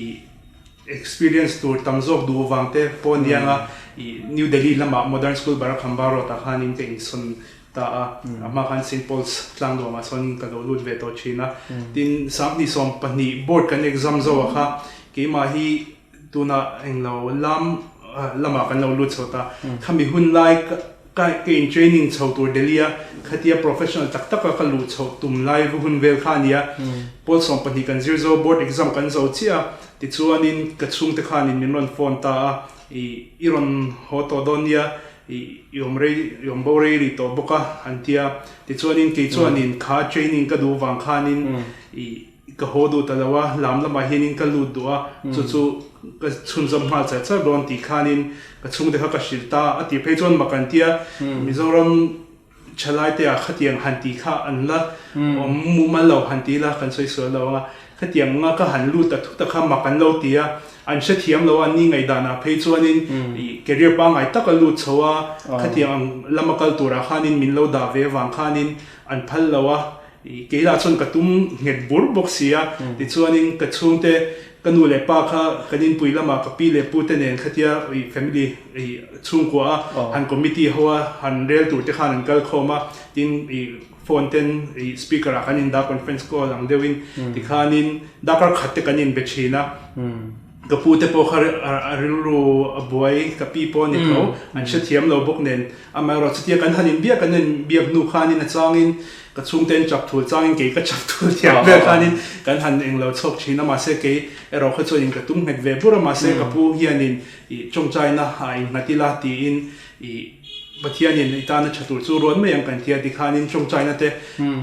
experience tur tam zawk duh vang te pawh aniang a, i New Delhi lamah Modern School Barakhamba Road ah khanin ka insawn ta a, a hma khan Saint Paul's tlangnuamah chuan ka lo lut ve tawh thin a. Tin, 2012 board kan exam zo a kha, keimah hi tunah englo lam lamah kan lo lut chho ta. Khami hun lai ka ka in training chho tur Delhi a, khatia professional tak taka ka luh chhoh tum lai hun vel kha a ni a. Pawl 12 kan zir zo, board exam kan zo chiah a, tichuanin ka chhungte khanin min rawn phone ta a, i i rawn haw tawh dawn nia, I i awm rei i awm bo rei rih tawh bawk a an ti a. Tichuanin kei chuanin kha training ka duh vang khanin i ka haw duh ta lo a, lam lamah hianin ka lut duh a, chu chu ka chhunzawm nghal char char dawn tih khanin ka chhungte kha ka hrilh ta a tih phei chuan mak an ti a. Mizoram thalaite ah khatiang han tih kha an la awm mumal lo han ti ila kan sawi sual lo ang a, khatiang anga ka han lut ta thut a kha mak an lo ti a, an hrethiam lo a, an ni ngaihdan ah phei chuanin ih career pangngai tak a lut chho a, khatiang ang lama kal turah khanin min lo dah ve avang khanin an phal lo a, ih kei lah chuan ka tum nghet bur bawk si a, tichuanin ka chhungte Ka nu leh pa kha kan inpui lamah ka pi leh pu te nen khatia ih family ih chhungkua a han committee ho a han rel tur te khan an kal khawm a, tin ih phone ten ih speaker ah kan in dah conference call ang deuh in tikhanin darkar khat te kan in be thin a, ka pu te pawh kha a rilru a buai ka pi pawh a ni tho an hrethiam lo bawk nen amaherawh chutia kan han inbiak kan inbiak hnu khanin a changin Ka chhungte an chap thul changin kei ka chap thul thiam vel khanin kan han englo chhawk thin a, mahse kei erawh kha chuanin ka tum nghet ve bur a, mahse ka pu hianin ih tawngtaina ah innghat ila tiin ih Pathianin i tana tha tur chu ruat mai ang kan ti a, tikhanin tawngtaina te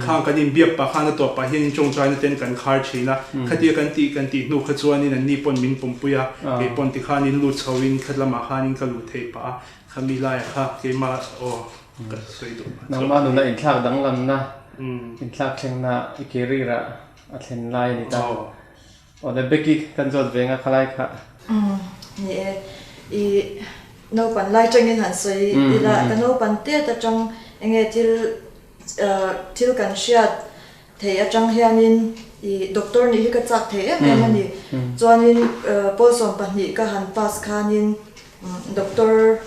khang kan inbiak pah khan a tawp pah hianin tawngtaina ten kan khar thin a, khatia kan tih kan tih hnu kha chuanin anni pawn min pawmpui a, kei pawn tikhanin lut chhoin khat lamah khanin ka luh theih pah a, khami laiah kha keimah aw. Ka sawi duh a chu. Nangmah nuna inthlak danglamna, inthlak thlengna i career ah a thlen lai a ni ta. Aw le Becky kan zawt ve nga khalai kha. Ni e, i naupan lai tangin han sawi ila, ka naupan tet atang enge thil thil kan hriat. Thei atang hianin i doctor nih hi ka chak thei em em a ni. Chuanin pawl 12 ka han pass khanin doctor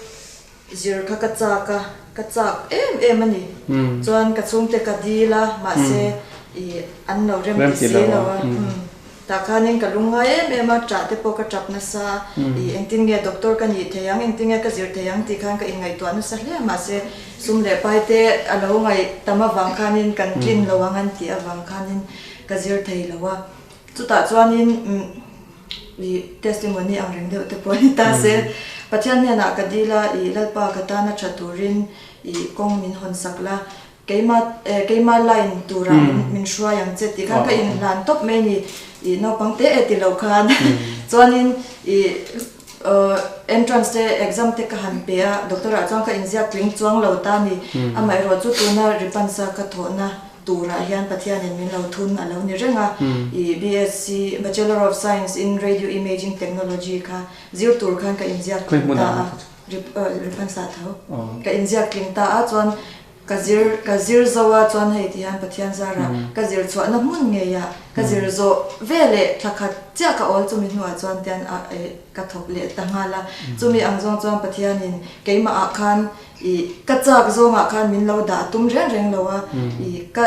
zir kha ka chak a, ka chak em em a ni. Chuan ka chhungte ka dil a, mahse i an lo rem ti si lo a. Tah khanin ka lungngai em em a, ṭah te pawh ka ṭap nasa a, i engtin nge doctor ka nih thei ang, engtin nge ka zir thei ang tih khan ka inngaihtuah nasa hle a, mahse sum leh pai te a lo ngaih tam avang khanin kan tlin lo ang an tih avang khanin ka zir thei lo a. Chutah chuanin i testimony ang reng deuh te pawh a ni ta se, Pathian hnenah ka dil a, i Lalpa ka tana ṭha turin i kawng min hawn sak la, Keima eh keima line turah min min hruai ang che tih khan ka inhlan tawp mai ni ih naupang te e ti lo khan chuanin ih entrance te exam te ka han pe a doctor ah chuan ka inziak tling chuang lo ta ni amaherawh chu tuna ripansa ka thawhna turah hian Pathianin min lo thun a lo ni reng a ih BSc Bachelor of Science in Radio Imaging Technology kha zir tur khan ka inziak tling ta a ripansa tho ka inziak tling ta a chuan Ka zir ka zir zo a chuan hei ti hian Pathian zarah ka zir chhuahna hmun ngei ah ka zir zawh ve leh thla khat chiah ka awl chumi hnuah chuan tian a eh ka thawk leh ta nghal a. Chumi ang zawng chuan Pathianin keimah ah khan ih ka chak zawngah khan min lo dah tum reng reng lo a, ih ka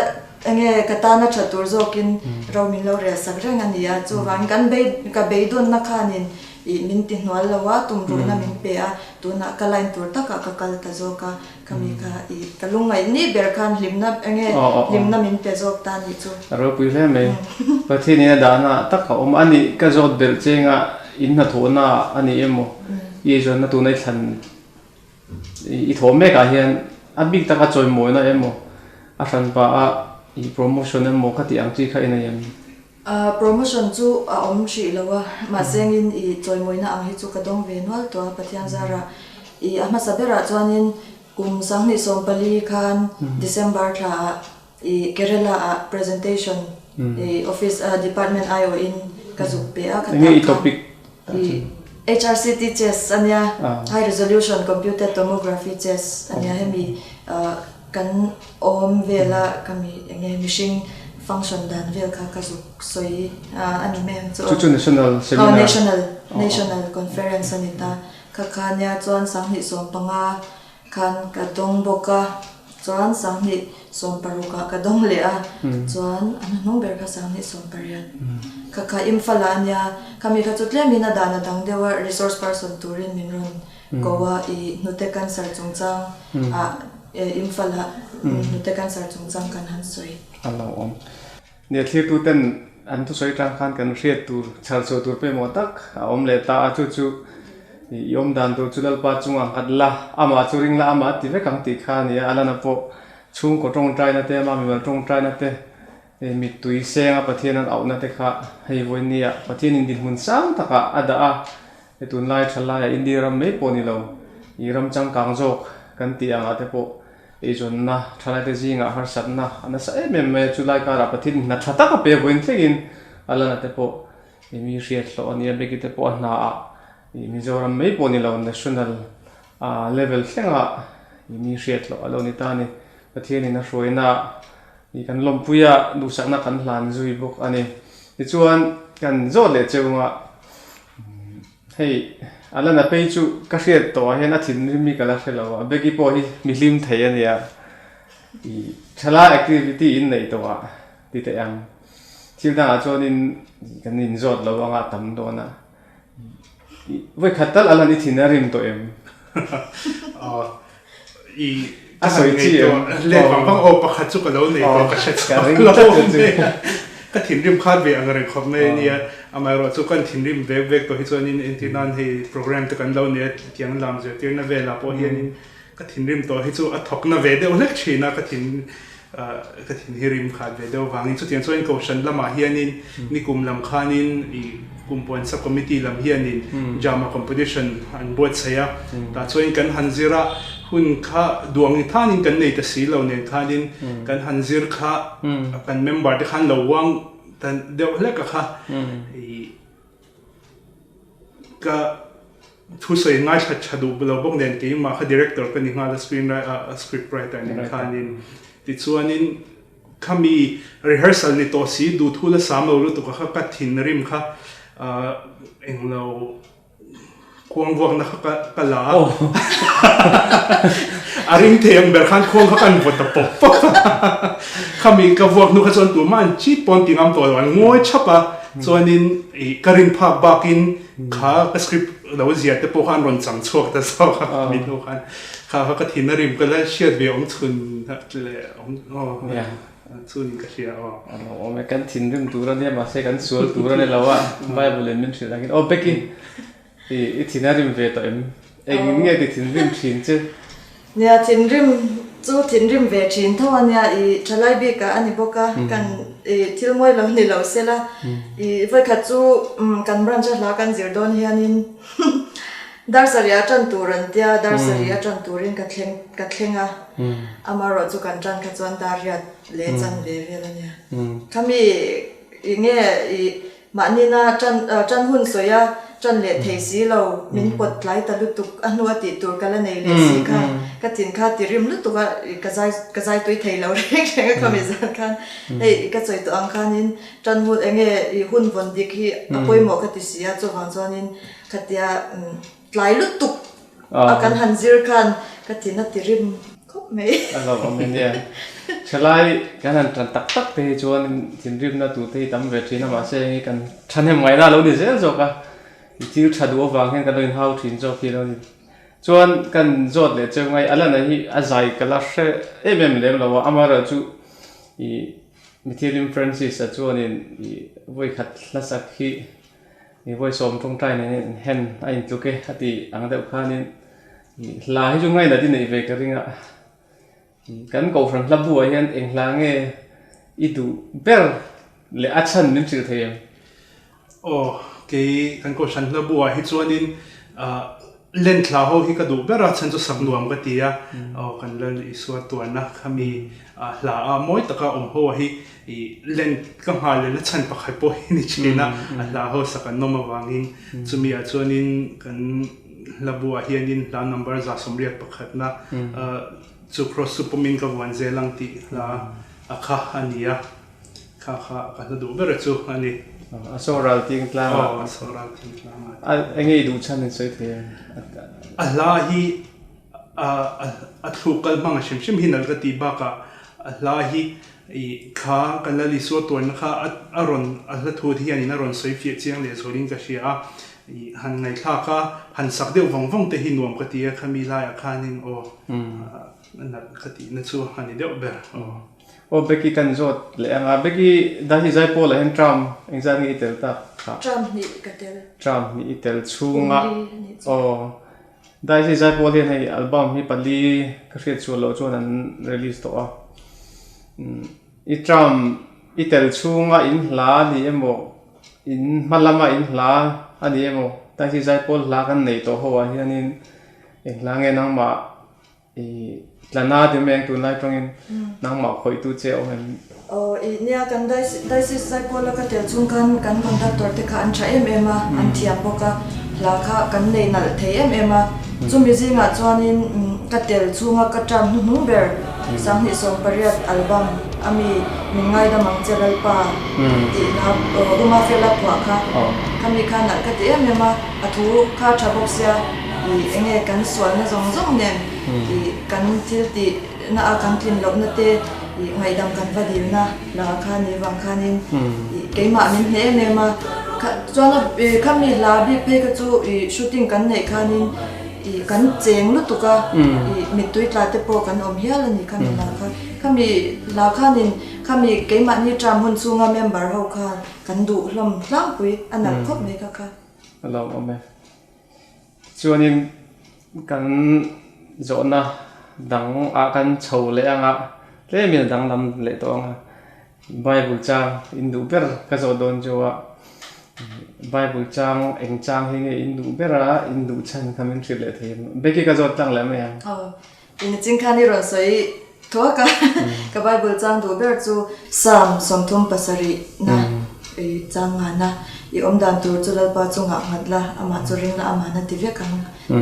enge ka tana tha tur zawkin ro min lo rel sak reng a ni a. Chuvangin kan bei ka beidawnna khanin ih min ti hnual lo a, tumruhna min pe a, tunah ka line tur takah ka kal ta zawk a. Ka mi kha i ka lungngaih ni ber khan hlimna enge hlimna min pe zawk ta nih chu. A ropui hle mai. Pathian in a dahna ah tak a awm a nih ka zawt belh chenga in hnathawhna ah a ni emaw i eizawnna tuna i thlan i thawh mek ah hian a bik taka chawimawina emaw a hranpa a i promotion emaw ka tih ang chi kha i nei em? Promotion chu a awm hrih lo a, mahse engin i chawimawina ang hi chu ka dawng ve nual tawh a, Pathian zarah i a hmasa berah chuanin kum 2014 khan December thlaah i Kerala ah presentation i office a department aiawhin ka zuk pe a, kha Enge i topic i HRCT chest a nia, High Resolution Computed Tomography Chest a nia, hemi Kan awm vela ka mi enge mihring function dan vel kha ka zuk sawi a ni mai ang chu. Chu chu national seminar. Aw national national conference a ni ta. Kha kha nia chuan 2015 khan ka dawng bawk a, chuan 2016 ah ka dawng leh a, chuan a hnuhnung ber kha 2018 kha kha Imphal ah a nia. Khami kha chu tlemin a dan a dang deuh a, resource person turin min rawn Ko a i hnute cancer chungchang ah Imphal ah hnute cancer chungchang kan han sawi. A lo awm. Nia thlirtu ten an thusawi tang khan kan hriat tur chhar chhuah tur pawimawh tak a awm leh ta a, chu chu i awm dan tur chu Lalpa chungah nghat la, amah chu ring la, amah a ti vek ang tih kha a ni a, a lana pawh chhungkaw tawngtaina te, ama mimal tawngtaina te, Mittui senga Pathian an auhna te kha hei vawinia Pathianin dinhmun sang takah a dah a, he tunlai tha laiah India ram mai pawh ni lo, i ram changkang zawk kan tih angah te pawh eizawnna thalaite zingah harsatna a nasa em em mai a, chulai karah Pathianin hna tha tak a pe vawiin thlengin a lana te pawh i mi hriat hlawh a nia, Becky te pawh a hnaah i Mizoram mai pawh ni lo national level thlengah i mi hriat hlawh a lo ni ta a ni. Pathianin a hruaina I kan lawmpui a, duhsakna kan hlan zui bawk a ni. Tichuan, kan zawt leh cheu anga, hei Alana phei chu ka hriat tawhah hian a thinrim hi ka la hre lo a, Becky pawh hi mi hlim thei a nia. I thalai activity in neih tawhah ti teh ang. Thil dangah chuanin kan inzawt lo anga a tam dawn a. Vawikhat tal Alan i thin a rim tawh em? I ka han ngei tawh let vang vang aw pakhat chu ka lo nei tawh ka hre chhuak lo ka thinrim khat ve ang reng khawp mai ania amaherawh chu kan thinrim vek vek tawh hi chuanin entir nan hei program te kan lo nei a tiang lam zirtirna velah pawh hianin ka thinrim tawh hi chu a thawkna ve deuh hlek thin a ka thin ka thin hi rim khat ve deuh vangin chutiang chuan kohhran lamah hianin nikum lam khanin ih kumpuan sub committee lam hianin drama competition an buatsaih a tah chuan kan han zir a hun kha duang thanin kan nei ta si lo nen khanin kan han zir kha kan member te khan lo uang ta deuh hlek a kha ih Ka thusawi ngaithla tha duh lo bawk nen keimah kha director ka ni nghal a screen a script writer nen khanin tichuanin Khami rehearsal ni tawh si duhthu la sam lo lutuk a kha ka thinrim kha englo khuang vuakna kha ka la a, a ring thei ang ber khan khuang kha kan vaw ta pawp pawp a, khami ka vuak hnu kha chuan tumah an chip pawn ti ngam tawh lo, an ngawi chhap a, chuanin ih ka rin phak bakin kha ka script lo zia te pawh kha an rawn chang chhuak ta zawk a, khami hnu khan kha kha ka thin a rim ka la hriat ve awm chhun leh. Chunin ka hria aw. A lo awm e, kan thinrim tur a nia mahse kan sual tur a ni lo a, Bible in min hrilh angin aw Becky i i thin a rim ve tawh em? Engin nge ti thinrim thin che? Nia thinrim chu thinrim ve thin tho a nia, i thalai bik ah a ni bawk a, kan i thil mawi lo ni lo sela, i vawikhat chu kan branch a hla kan zir dawn hianin Dar sarih a tan tur an tia, dar sarih a tan turin ka thleng ka thleng a, amaherawh chu kan tan kha chuan dar riat leh chan ve vel a nia. Khami i nge i mahnina tan tan hun sawi a, tan leh thei si lo, min pawt tlai ta lutuk a hnu a tih tur ka la nei leh si kha, ka thin kha ti rim lutuk a, i ka zai ka zai tui thei lo reng reng a khami zan khan hei ka sawi tawh ang khanin tan hun enge i hun vawn dik hi a pawimawh ka ti si a, chuvang chuanin Khatia tlai lutuk a kan han zir khan ka thin a ti rim khawp mai. A lo awm e nia. Thalai kan han tan tak tak te hi chuan thinrimna tur te hi tam ve thin a, mahse hei kan thahnem ngaihna a lo ni zel zawk a, i thil tha duh avang hian kan lo inhau thin zawk hi a lo ni. Chuan kan zawt leh cheu ngai Alana hi a zai ka la hre em em lem lo a, amaherawhchu i Mithialim Francis-a chuanin i vawikhat hlasak hi I vawi sawm tawngtai nen in hen a intluk e a tih ang deuh khanin i hla hi chu ngainat i neih ve ka ring a, kan kohhran hla buah hian eng hla nge i duh ber leh a chhan min hrilh thei em? Aw, kei kan kohhran hla buah hi chuanin Len thla ho hi ka duh ber a, chhan chu sak nuam ka ti a, aw kan Lal Isua tuarna khami hla a mawi taka awm ho hi i len ka nghal lehna chhan pakhat pawh hi ni thin a, a hla ho sak an nawm avangin chumi ah chuanin kan hla buah hianin hla number 181 na chu cross chu pawmin ka vuan zel ang tih hla a kha a ni a. Kha kha ka hla duh ber chu a ni. A saw ral ting tlang ah. Aw a saw ral ting tlang ah. A enge i duh chhan in sawi thei em? A hla hi a a thluk kal hmang a hrim hrim hi nalh ka tih bakah a hla hi i kha kan Lal Isua tuarna kha a a rawn a hla thu te hianin a rawn sawi fiah chiang leh zualin ka hria a, i han ngaihthlak a han sak deuh vang vang te hi nuam ka ti a khami laiah khanin aw a nalh ka tihna chu a ni deuh ber aw. Aw Becky kan zawt leh ang a, Becky Dahi Zaipawl ah hian term engzat nge i tel tak kha? Term hnih ka tel. Term hnih i tel chhunga aw Dahi Zaipawl hian hei album hi pali ka hriat chhuah loh chuan an release tawh a, i term i tel chhunga in hla a ni emaw in hma lama in hla a ni emaw Dahi Zaipawl hla kan nei tawh ho ah hianin eng hla nge nangmah I tlana ti mai ang tunlai tawngin nangmah khawihtu che awm em? Aw i nia kan Diocese Zaipawl a ka tel chung khan kan conductor te kha an tha em em a, an thiam bawk a, hla kha kan nei nalh thei em em a. Chumi zingah chuanin ka tel chhunga ka term hnuhnung ber 2018 album a mi Min Ngaidam Ang Che Lalpa tih hla Uma Fela phuah kha khami kha nalh ka ti em em a, a thu kha tha bawk sia. I enge kan sualna zawng zawng nen i kan thil tih na a kan tlin lohna te i ngaihdam kan va dilna la kha ni vang khanin i keimah min hneh em em a, kha chuan a khami hla bik phei kha chu i shooting kan neih khanin i kan cheng lutuk a i mittui tla te pawh kan awm hial a ni khami hla kha, khami hla khanin khami keimahni term hun chhunga member ho khan kan duh hlawm tlangpui a nalh khawp mai kha kha. A lo awm e. Chuanin kan zawhna dang ah kan chho leh ang a, tlemin a danglam leh tawh ang a, Bible chang in duh ber ka zawh dawn chu a, Bible chang eng chang hi nge in duh ber a, in duh chhan kha min hrilh leh thei em? Becky ka zawt tlang leh mai ang. Aw, in ching khan i rawn sawi thuak a, ka Bible chang duh ber chu Psalm 37 na i chang ngan a, i awm dan tur chu Lalpa chungah nghat la, amah chu ring la, amah na ti vek ang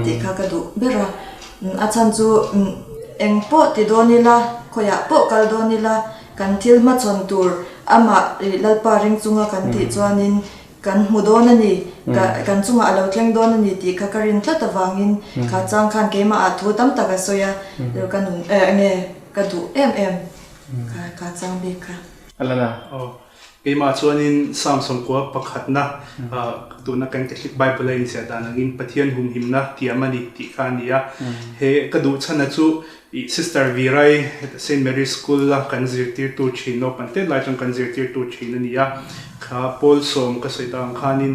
tih kha ka duh ber a. A chhan chu eng pawh ti dawn ila, khawiah pawh kal dawn ila, Kan thil hmachhawn tur amah Lalpa ring chunga kan tih chuanin kan hmu dawn a ni, kan chungah a lo thleng dawn a ni tih kha ka rin tlat avangin kha chang khan keimahah thu tam tak a sawi a, ka nun enge ka duh em em kha chang bik kha. A la na. Keimah chuanin Psalm sawmkua pakhatna tuna kan Catholic Bible a inziah dan angin Pathian humhimna tiam a ni tih kha a ni a. He ka duh chhana chu ih Sister Virai Saint Mary's School a kan zirtirtu thin naupang tet lai chuan kan zirtirtu thin a ni a. Kha Paul sawm ka sawi tak ang khanin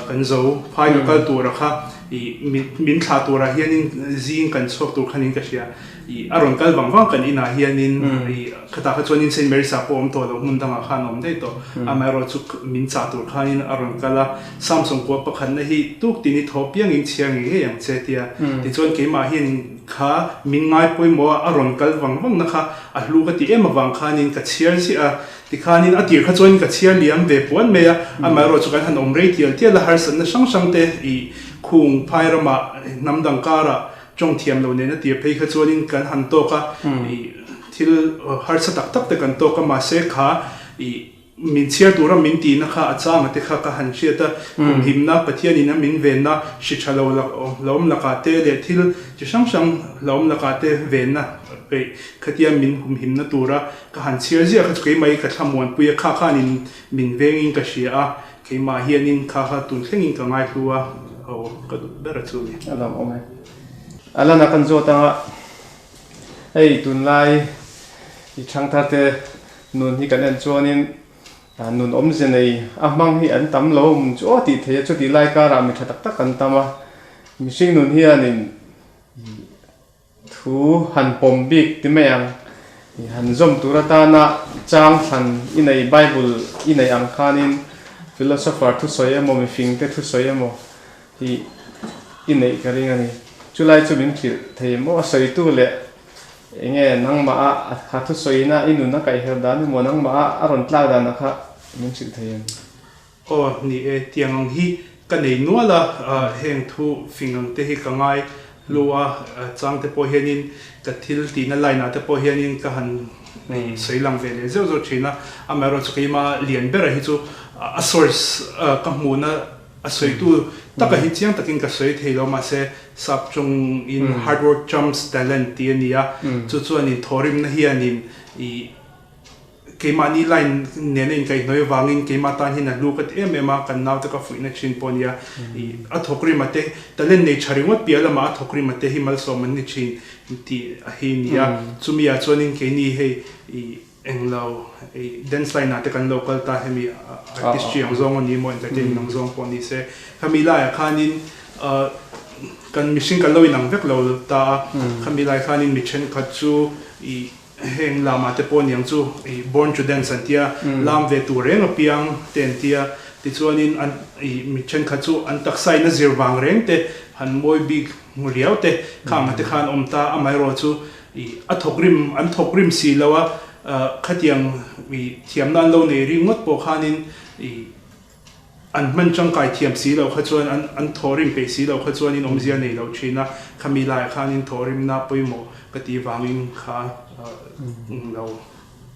kan zo phai ka kal tura kha ih min thlah turah hianin zing kan chhuak tur khanin ka hria. I a rawn kal vang vang kan inah hianin i khatah kha chuanin Saint Mary's ah pawh awm tawh lo hmun dangah khan a awm daih tawh. Amaherawh chu min chah tur khanin a rawn kal a, Samsung kua pakhatna hi tuk tin i thaw piangin chhiar ngei ngei ang che tia. Tichuan keimah hian kha min ngai pawimawh a, a rawn kal vang vang na kha a hlu ka ti em avang khanin ka chhiar ziah a. Tikhanin a tir kha chuanin ka chhiar liam ve puan mai a, amaherawh chu kan han awm rei tial tial a, harsatna hrang hrang te i khung phai ramah hnam dang karah Tawng thiam lo nena tir phei kha chuanin kan han tawk a, ih thil harsa tak tak te kan tawk a, mahse kha ih min chhiar tura min tihna kha a changa te kha ka han hriat a, kumhimna Pathianin a min venna hri tha lo hlauhawm lakah te leh thil chi hrang hrang hlauhawm lakah te venna peih khatia min humhimna tura ka han chhiar ziah kha chu keimah hi ka thlamuanpui a, kha khanin min vengin ka hria a, Keimah hianin kha kha tun thlengin ka ngaihlu a, aw ka duh ber a chu ni. A lawm awm e. A lana kan zawt anga hei tunlai i thangthar te nun hi kan en chuanin nun awmze nei a hmang hi an tam lo mun chu aw tih thei a, chutih lai karah mi tha tak tak an tam a, mihring nun hianin Thu han pawm bik ti mai ang. I han zawm tur atana chang thlan i nei Bible i neih ang khanin philosopher thusawi emaw mifing te thusawi emaw hi i neih ka ring a ni. Chulai chu min hrilh thei maw a sawitu leh enge nangmah a kha thusawina i nun a kaihher dan emaw nangmah a a rawn tlak dan a kha min hrilh thei em? Aw ni e, tiang ang hi ka nei nual a, heng thu fing ang te hi ka ngai hlu a, chang te pawh hianin ka thil tihna line ah te pawh hianin ka han sawi lang ve leh zeuh zeuh thin a, amaherawh chu keima lian bera hi chu a source ka hmuhna a sawitu taka hi chiang takin ka sawi thei lo mahse sap chungin hard work trumps talent tih a ni a, chu chuanin thawhrimna hianin ih Keimahni line nena inkaihhnawih avangin keimah tan hian a hlu ka ti em em a, kan naute ka fuihna thin pawh a nia. Ih a thawk rima te, talent nei tha ringawt piah lamah a thawk rima te hi malsawm an ni thin tih a hi nia. Chumi ah chuanin keini hei ih englo ih dance line ah te kan lo kal ta hemi artistry ang zawng a ni maw entertainment ang zawng pawh ni se. Khami laiah khanin kan mihring kan lo inang vek lo ta a, khami lai khanin mi thenkhat chu ih Heng lamah te pawh niang chu i born to dance an tia, lam ve tur reng apiang te an tia, tichuanin an i mi thenkhat chu an taksa in a zir vang reng te han mawi bik riau te khang ah te khan awm ta, amaherawh chu i a thawk rim an thawk rim si lo a, khatiang i thiamna an lo nei ringawt pawh khanin i An hman tangkai thiam si lo kha chuan an an thawhrim peih si lo kha chuanin awmzia nei lo thin a, khami laiah khanin thawhrimna pawimawh ka tih vangin kha lo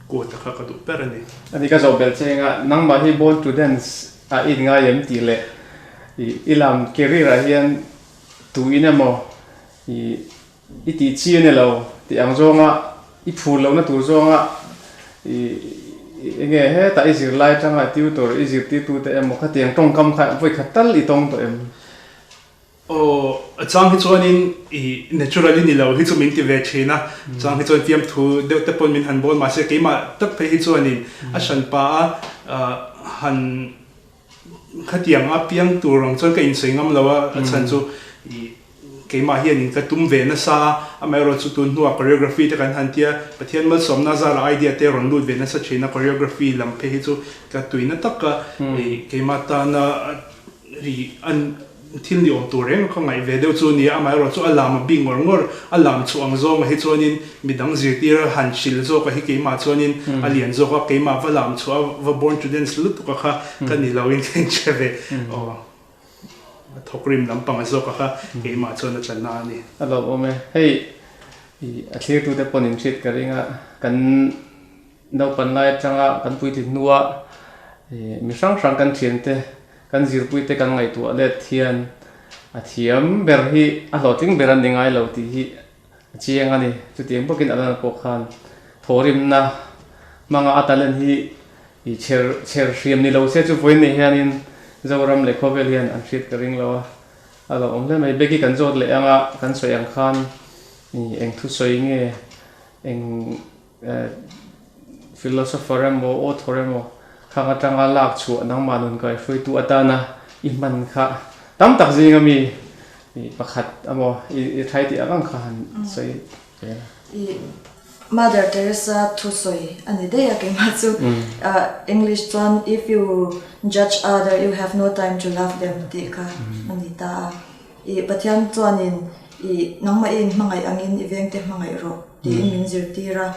quote kha ka duh ber a ni. Ani ka zawh belh che eng a, nangmah hi born to dance ah i inngai em tih leh i lam career ah hian tu in emaw i I tih chi a ni lo tih ang zawnga i phur lohna tur zawnga i enge hetah i zirlai atanga tutor i zirtirtute emaw khatiang tawngkam kha vawi khat tal i tawng tawh em? Aw, a chang hi chuanin i naturally ni lo hi chu min ti ve thin a, chang hi chuan fiamthu deuh te pawn min han bawl mahse keimah tak phei hi chuanin a hranpa a han Khatiang a piang tur ang chuan ka insawi ngam lo a, a chhan chu ih keimah hianin ka tum ve nasa a, amaherawh chu tun hnuah choreography te kan han tia, Pathian malsawmna zara idea te rawn lut ve nasa thin a, choreography lam phei hi chu ka tuina tak a, ih keimah tana ih an Thil ni awm tur reng ka ngaih ve deuh chu nia, amaherawh chu a lam a bik ngawr ngawr, a lam chhuah ang zawnga hi chuanin midang zirtir a han hril zawk a hi keimah chuanin a lian zawk a, keimah va lam chhuah a va born to dance lutuk a kha ka ni lo in ka inhre ve, aw a thawkrim lampang a zawk a kha keimah chuan a tla na a ni. A lawmawm e, hei i a thlirtute pawn in hriat ka ring a, kan. Naupan lai atanga kan puitlin hnua mi hrang hrang kan thiante, kan zirpuite kan ngaihtuah let hian a thiam ber hi a hlawhtling ber an ni ngai lo tih hi a chiang a ni. Chutiang bawkin Alana pawh khan thawhrimna hmanga a talent hi i chher chher hriam ni lo se chu vawiin nei hianin Zoram leh khawvel hian an hriat ka ring lo a, a lo awm hle mai. Becky kan zawt leh anga kan sawi ang khan eng thusawi nge eng Philosopher emaw author emaw khang atanga lak chhuah nangmah nun kaihruaitu atana i hman kha tam tak zinga mi pakhat emaw i thai tih ang ang kha han sawi ve la. I Mother Teresa thusawi a ni daih a keimah chu English chuan if you judge other you have no time to love them tih kha a ni ta a. I Pathian chuanin i nangmah i inhmangaih angin i vengte hmangaih rawh tiin min zirtir a.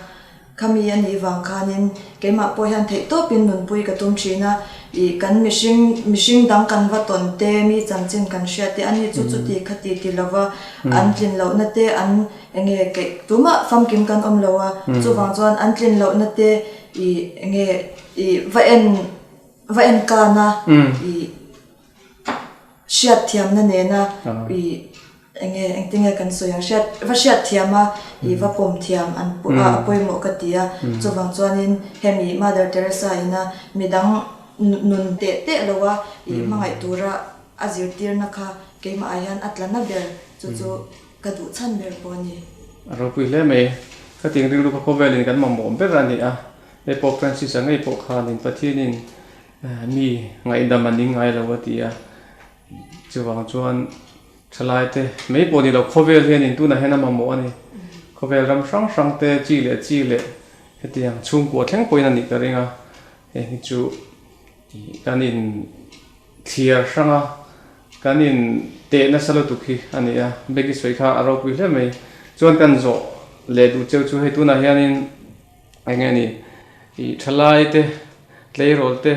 Khami a nih vang khanin keimah pawh hian theihtawpin nunpui ka tum thin a. I kan mihring mihring dang kan va tawn te, mi chanchin kan hriat te, ani chu chuti khati ti lova an tlin lohna te an enge keih tumah famkim kan awm lo a. Chuvang chuan an tlin lohna te i enge i va en va en kan a i Hriatthiamna nena i enge engtinge kan sawi ang hriat va hriatthiam a i va pawm thiam an a pawimawh ka ti a chuvang chuanin hemi Mother Teresa ina midang nun teh teh lo a i hmangaih tura a zirtirna kha keimah ah hian a tla na ber chu chu ka duh chhan ber pawh a ni. A ropui hle mai. Khating rilru kha khawvelin kan mamawh ber a ni a, hei Pope Francis-a ngei pawh khanin Pathianin Mi ngaihdam an ning ngai lo a ti a, chuvang chuan thalaite mai pawh ni lo khawvel hian in tunah hian a mamawh a ni. Khawvel ram hrang hrang te chi leh chi leh hetiang chhungkua thleng pawhin a nih ka ring a, heng hi chu kan in thliar hrang a, kan in teh nasa lutuk hi a ni a, Becky sawi kha a ropui hle mai. Chuan kan zawh leh duh cheu chu hei tunah hianin Eng nge ni, ih thalai te, tleirawl te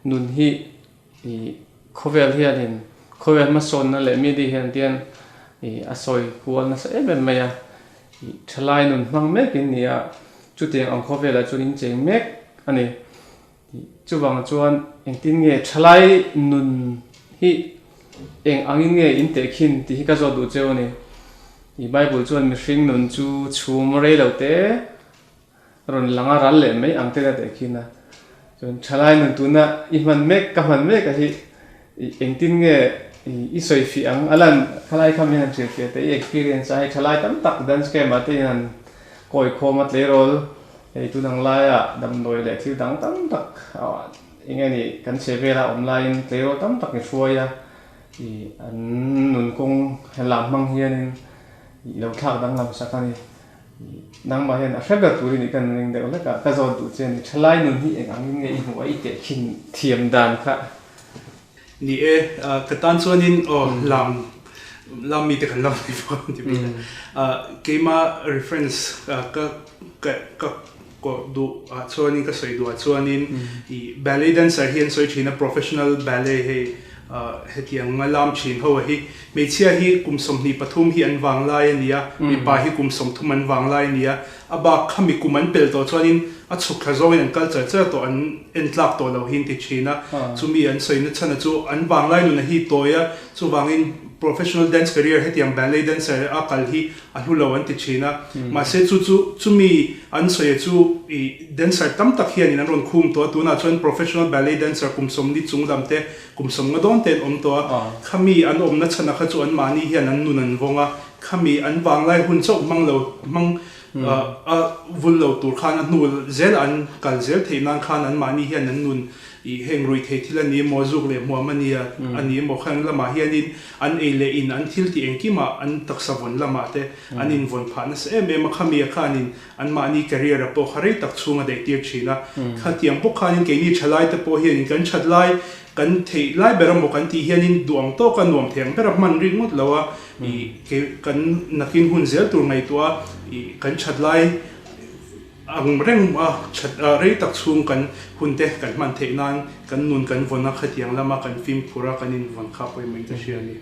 nun hi ih khawvel hianin khawvel hmasawnna leh media hian tian ih a sawi kual nasa em em mai a, ih thalai nun hmang mek in ni a, chutiang ang khawvelah chuan in cheng mek a ni. Ih chuvang chuan engtin nge thalai nun hi eng angin nge in tehkhin tih hi ka zawt duh cheu a ni. Ih Bible chuan mihring nun chu chhum rei lo te. Rawn lang a ral leh mai ang te la teh khin a. Chuan thalai nun tuna i hman mek ka hman mek a hi i engtin nge i sawi fih ang a lan thalai kha min han hrilh fiah teh i experience a hei thalai tam tak dance camp ah te in han kawi khawm a tleirawl hei tun ang laia damdawi leh thil dang tam tak eng nge ni kan chhe vela awm laiin tleirawl tam tak i hruai a i an nun kawng lam hmang hianin i lo thlak danglam sak a ni. Nangmah hian a hre ber tur i nih kan ring deuh hlek a, ka zawt duh che a ni. Thalai nun hi eng angin nge i hmuh a, i tehkhin thiam dan kha? Ni e, ka tan chuanin aw lam lam mite kan lam ni fo an ti bik a. Keima reference ka ka ka kawh duh ah chuanin ka sawi duh ah chuanin i ballet dancer hi an sawi thin a, professional ballet hei Hetiang nga lam thin ho a hi hmeichhia hi kum 23 hi an vang lai a ni a, mipa hi kum 30 an vang lai a ni a, a bak khami kum an pel tawh chuanin a chhuk thla zawngin an kal char char tawh an en tlak tawh lo hi an ti thin a, chumi an sawina chhan a chu an vang lai nun a hi tawi a, chuvangin professional dance career hetiang ballet dancer a kal hi a hlu lo an ti thin a, mahse chu chu chumi an sawi a chu ih dancer tam tak hianin an rawn khum tawh a, tunah chuan professional ballet dancer kum 40 chung lam te kum 50 dawn te an awm tawh a, khami an awmna chhan a kha chu an mahni hian an nun an vawng a, khami an vanglai hun chauh hmang lo hmang a vul lo tur khan a hnu zel an kal zel theih nan khan an mahni hian an nun Ih heng rui thei thil a ni emaw, zuk leh hmuam a nia a ni emaw khang lamah hianin an ei leh in an thil tih engkimah an taksa vawn lamah te an invawn phah nasa em em a, khami a khanin anmahni career a pawh kha rei tak chhung a daih tir thin a. Khatiang bawk khanin keini thalai te pawh hianin kan that lai, kan theih lai ber emaw kan tih hianin duh ang tawka nuam thei ang ber a hman rik ngawt lo a, ih kan nakin hun zel tur ngaihtuah a, ih kan that lai Ang reng a that a rei tak chhung kan hun te kan hman theih nan kan nun kan vawn a, khatiang lama kan fimkhur a kan invawn kha pawimawh in ka hria a ni.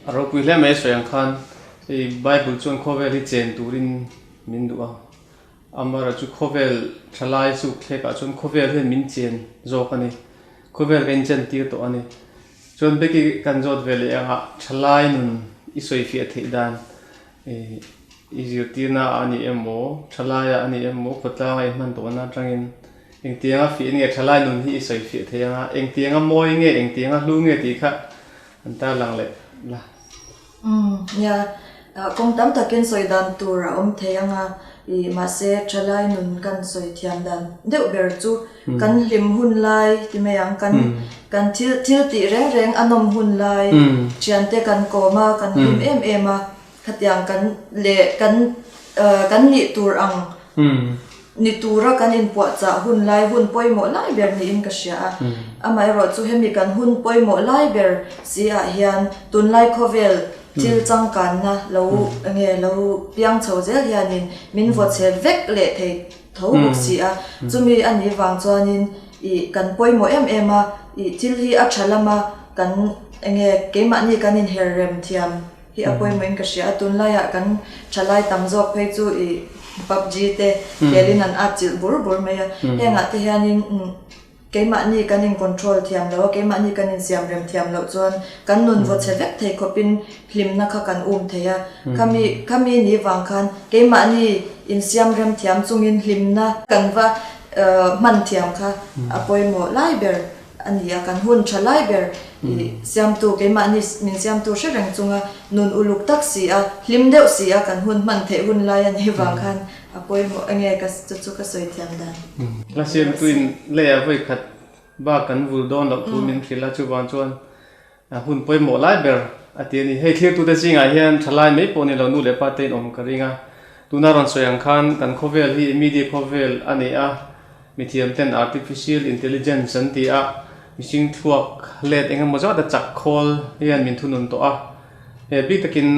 A ropui hle mai sawi ang khan hei Bible chuan khawvel hi chen turin min duh a, Amaherawhchu khawvel thalai suk thlek ah chuan khawvel hian min chen zawk a ni. Khawvel ka inchen tir tawh a ni. Chuan Becky kan zawt ve leh ang a, thalai nun i sawifiah theih dan i zirtirna ah a ni emaw, thalai ah a ni emaw, khawtlang a inhman tawhna atangin engtianga fiah nge thalai nun hi i sawifiah thei ang a, engtianga mawi nge, engtianga hlu nge tih kha an tarlang leh la. Umm nia, kawng tam takin sawi dan tur a awm thei ang a, ih mahse thalai nun kan sawi thiam dan deuh ber chu kan hlim hun lai ti mai ang, kan kan thil thil tih reng reng a nawm hun lai, thiante kan kawm a, kan hlim em em a, khatiang kan leh kan kan nih tur ang Ni tura kan inpuahchah hun lai hun pawimawh lai ber niin ka hria a. Amaherawh chu hemi kan hun pawimawh lai ber si ah hian tunlai khawvel thil changkanna lo enge lo piang chho zel hianin min vaw chhe vek leh thei tho bawk si a. Chumi a nih vang chuanin ih kan pawimawh em em a, ih thil hi a tha lama kan enge keimahni kan inher rem thiam hi a pawimawhin ka hria a, tunlaiah kan thalai tam zawk phei chu ih PUBG te khelin an at chilh bur bur mai a, hengah te hianin keimahni kan in control thiam lo a, keimahni kan in siam rem thiam loh chuan kan nun vaw chhe vek thei khawpin hlimna kha kan um thei a, khami khami ni vang khan keimahni in siam rem thiam chungin hlimna kan va hman thiam kha a pawimawh lai ber. A ni a, kan hun tha lai ber i siamtu, keimahni min siamtu hre reng chunga nun uluk tak si a, hlim deuh si a kan hun hman theih hun lai a nih vang khan a pawimawh enge ka chu chu ka sawi thiam dan. Hla siamtuin leiah vawi khat bak kan vul dawn loh thu min hrilh a, chuvang chuan hun pawimawh lai ber a ti a ni. Hei thlirtute zingah hian thalai mai pawh ni lo nu leh pa te in awm ka ring a, tuna rawn sawi ang khan kan khawvel hi media khawvel a ni a, Mithiam ten Artificial Intelligence an ti a, mihring thluak let eng emaw zat a chak khawl hian min thunun tawh a. He bik takin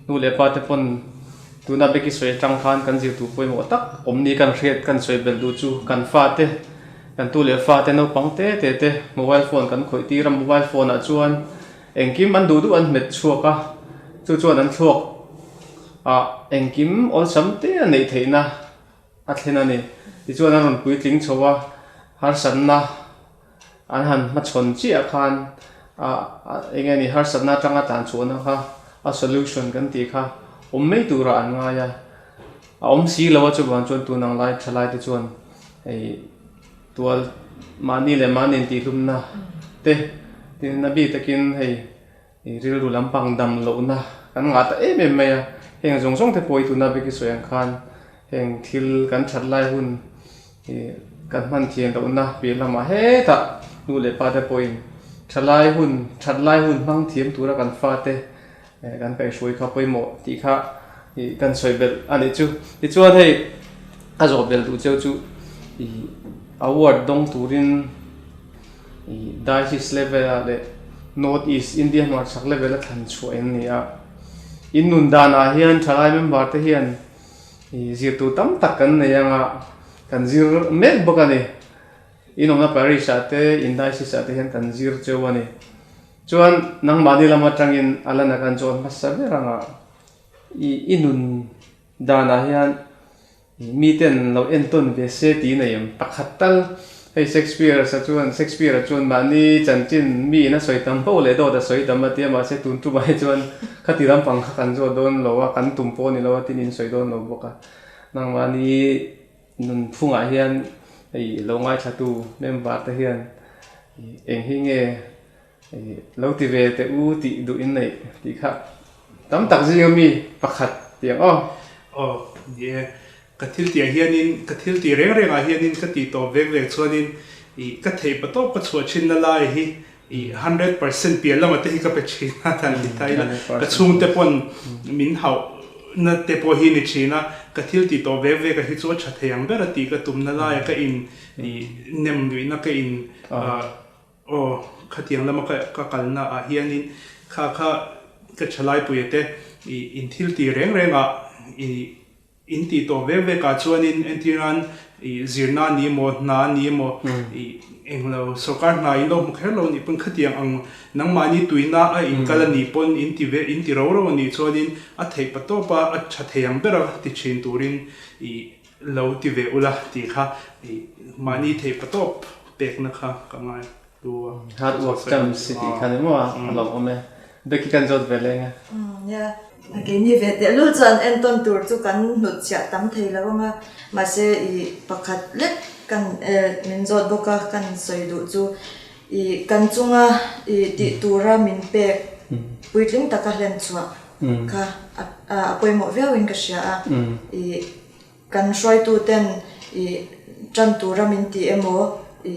nu leh pa te pawn tuna Becky sawi atang khan kan zirtur pawimawh tak awm ni kan hriat kan sawi belh duh chu kan fate, kan tu leh fate naupang te te te mobile phone kan khawih tir a, mobile phone ah chuan engkim an duh duh an hmet chhuak a, chu chuan an thluak ah engkim awlsam te a neih theihna a thlen a ni. Tichuan an rawn puitling chho a, harsatna an han hmachhawn chiah khan eng nge ni harsatna atanga tlan chhuahna kha a solution kan tih kha awm mai turah an ngai a, a awm si lo a chuvang chuan tun ang lai thalai te chuan hei tual mahni leh mahni intihhlumna te tin a bik takin hei I rilru lampang dam lohna kan ngah ta em em mai a, heng zawng zawng te pawh i tuna bik i sawi ang khan heng thil kan that lai hun i kan hman thiam lohna piah lamah hetah nu leh pa te pawhin tha lai hun that lai hun hmang thiam tura kan fate kan kaihhruai kha pawimawh tih kha i kan sawi belh a nih chu. Tichuan hei ka zawh belh duh cheu chu i award dawng turin I Diocese level ah leh North East India hmarchhak level a thlan chhuah in ni a. In nun dan ah hian thalai member te hian i zirtur tam tak kan nei anga kan zir mek bawk a ni. In awmna parish ah te in diocese ah te hian kan zir cheu a ni. Chuan nangmahni lam atangin a lana kan chawn hmasa ber anga i i nun dan ah hian Miten lo entawn ve se tih nei em? Pakhat tal. Hei Shakespeare-a chuan Shakespeare-a chuan mahni chanchin mi in a sawi tam poh leh dawt a sawi tam a tia mahse tun tumah hi chuan khati lampang kha kan zawt dawn lo a, kan tum pawh a ni lo a tin in sawi dawn lo bawk a. Nangmahni nunphungah hian hei lo ngaithlatu member te hian eng hi nge lo ti ve teh u tih duh in neih tih kha tam tak zinga mi pakhat tih ang aw. Aw ni e, ka thil tih ah hianin ka thil tih reng reng ah hianin ka tih tawp vek vek chuanin ih ka theih pa tawp ka chhuah thin na lai hi ih 100% piah lama te hi ka pe thin a dan ti ta ila ka chhungte pawn min hauh na te pawh hi ni thin a, ka thil tih tawp vek vek ah hi chu a tha thei ang ber a tih ka tum na lai ah ka in ih nem luihna ka in ah Aw, khatiang lama ka ka kalna ah hianin kha kha ka thalaipuia te i in thil ti reng reng ah i in tih tawh vek vek ah chuanin entir nan i zirna ni emaw hna ni emaw i englo sorkar hna in lo hmu kher lo nih pawn khatiang ang nangmahni tuina a in kal a nih pawn in ti ve in ti ro ro a nih chuanin a theih pa tawp a a tha thei ang ber a ti thin turin i. lo ti ve ula tih kha i mahni theih patawp pekna kha ka ngai hlu a. Hard work chance i tih kha ni maw a lawmawm e. Becky kan zawt ve leng e. Nia, keini ve tehlul chuan entawn tur chu kan hnutchhiah tam thei lo ang a, mahse i pakhat lek kan min zawt bawk a, kan sawi duh chu i kan chunga i tih tura min pek puitling taka hlen chhuah kha a pawimawh viauin ka hria a, i kan hruaituten i tan tura min ti emaw i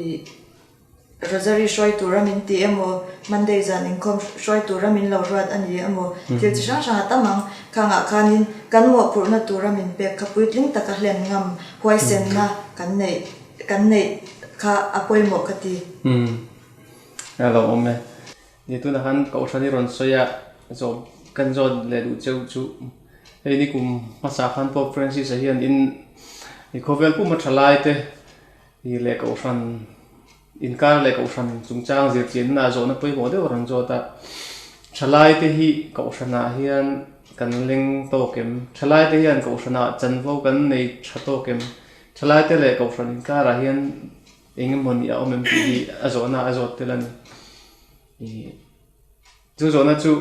Rosary hruai tura min ti emaw, Monday zan inkhawm hruai tura min lo ruat a ni emaw, thil chi hrang hrang a tam ang. Khangah khanin kan mawhphurhna tura min pek kha puitling taka hlen ngam huaisenna kan neih kan neih kha a pawimawh ka ti. Umm a lo awm e. Ni tunah khan Kohhran i rawn sawi a, zawm kan zawt leh duh cheu chu hei ni kum hmasa khan Pope Francis-a hian in i khawvel puma thalai te I leh kohhran inkar leh kohhran chungchang zirchianna ah zawhna pawimawh deuh a rawn zawt a, thalaite hi kohhranah hian kan leng tawk em? Thalaite hian kohhranah chanvo kan nei tha tawk em? Thalaite leh kohhran inkarah hian eng emaw ni a awm em tih hi a zawhna a zawt tel a ni. I chu zawhna chu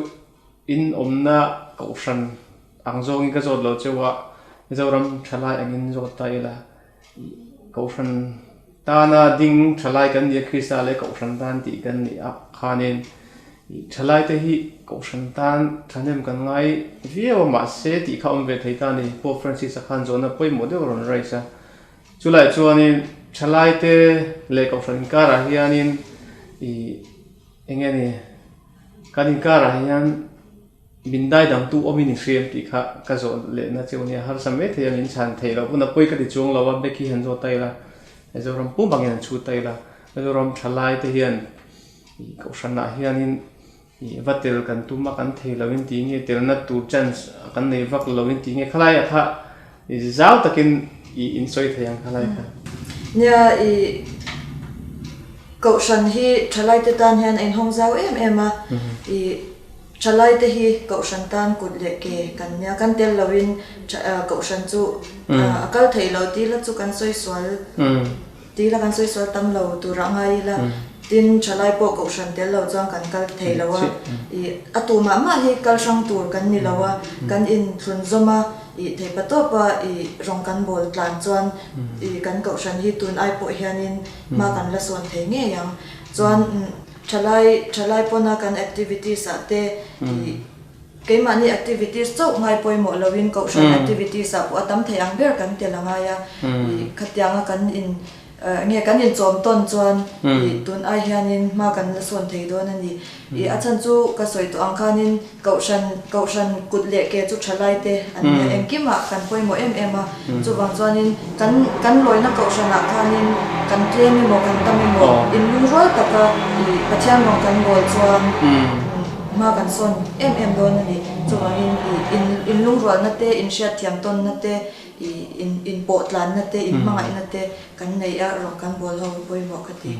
in awmna kohhran ang zawngin ka zawt lo cheu a, Mizoram thalai angin zawt ta ila. Kohhran tana ding thalai kan ni a, Krista leh Kohhran tan tih kan nih a khanin thalaite hi Kohhran tan thahnem kan ngai viau a, mahse tih kha awm ve thei ta a ni. Pope Francis-a khan zawhna pawimawh deuh a rawn raise a, chulaiah chuanin thalaite leh Kohhran inkarah hianin ih eng nge ni kan inkarah hian Min daidangtu awmin i hriam tih kha ka zawh lehna cheu nia, harsa mai thei a min chhan theih loh hun a pawi ka ti chuang lo a, Becky han zawt ta ila, Mizoram pum angin han chhut ta ila, Mizoram thalai te hian ih kohhranah hianin ih va tel kan tum a kan thei lo in tih nge telna tur chance kan nei vak lo in tih nge khalai ah kha ih zau takin ih in sawi thei ang khalai kha. Nia ih kohhran hi thalai te tan hian a inhawng zau em em a, ih. Thalaite hi Kohhran tan kut leh ke kan nia, kan tel loin Kohhran chu a kal theih lo tih la chu kan sawi sual tih la kan sawi sual tam lo turah ngai ila, tin thalai pawh Kohhran tel lo chuan kan kal thei lo a, ih a tu mah mah hi kal hrang tur kan ni lo a, kan inthlun zawm a, ih theihpa tawpa ih rawng kan bawl tlan chuan ih kan Kohhran hi tun ai pawh hianin hma kan la sawn thei ngei ang chuan. Thalai thalai pawna kan activities ah te ih keimahni activities chauh ngai pawimawh loin kohhran activities ah pawh a tam thei ang ber kan tel a ngai a, ih khatianga kan in nge kan inchawm tawn chuan ih tun ai hianin hma kan la sawn thei dawn a ni. Ih a chhan chu ka sawi tawh ang khanin kohhran kohhran kut leh ke chu thalai te an nia engkimah kan pawimawh em em a, chuvang chuanin kan kan lawina kohhranah khanin kan tlem emaw kan tam emaw inlungrual taka ih Pathian rawng kan bawl chuan hma kan sawn em em dawn a ni. Chuvangin ih in inlungrualna te inhriatthiam tawnna te ih in inpawhtlanna te inhmangaihna te kan neih a rawng kan bawl ho pawimawh ka ti.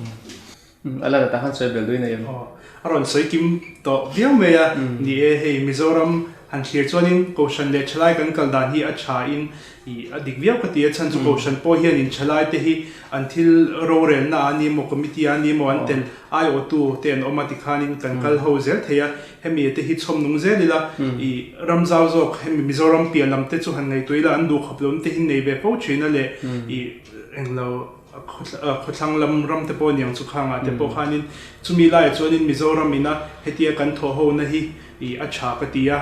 A la ta khan sawi bel duin a em? Aw, a rawn sawi kim tawh viau mai a. Ni e, hei Mizoram han thlir chuanin Kohhran leh Thalai kan kal dan hi a tha in ih a dik viau ka ti a, chhan chu Kohhran pawh hianin Thalai te hi an thil rorelna ah a ni emaw committee ah a ni emaw an tel aiawhtu te an awm a tikhanin kan kal ho zel thei a, hemi te hi chhawm nung zel ila ih ram zau zawk hemi Mizoram piah lam te chu han ngaihtuah ila an duhkhawp lo te hi nei ve fo thin a leh ih englo Khawthlang lam ram te pawh aniang chu khangah te pawh khanin chumi laiah chuanin Mizoram ina hetia kan thawh hona hi ih a tha ka ti a,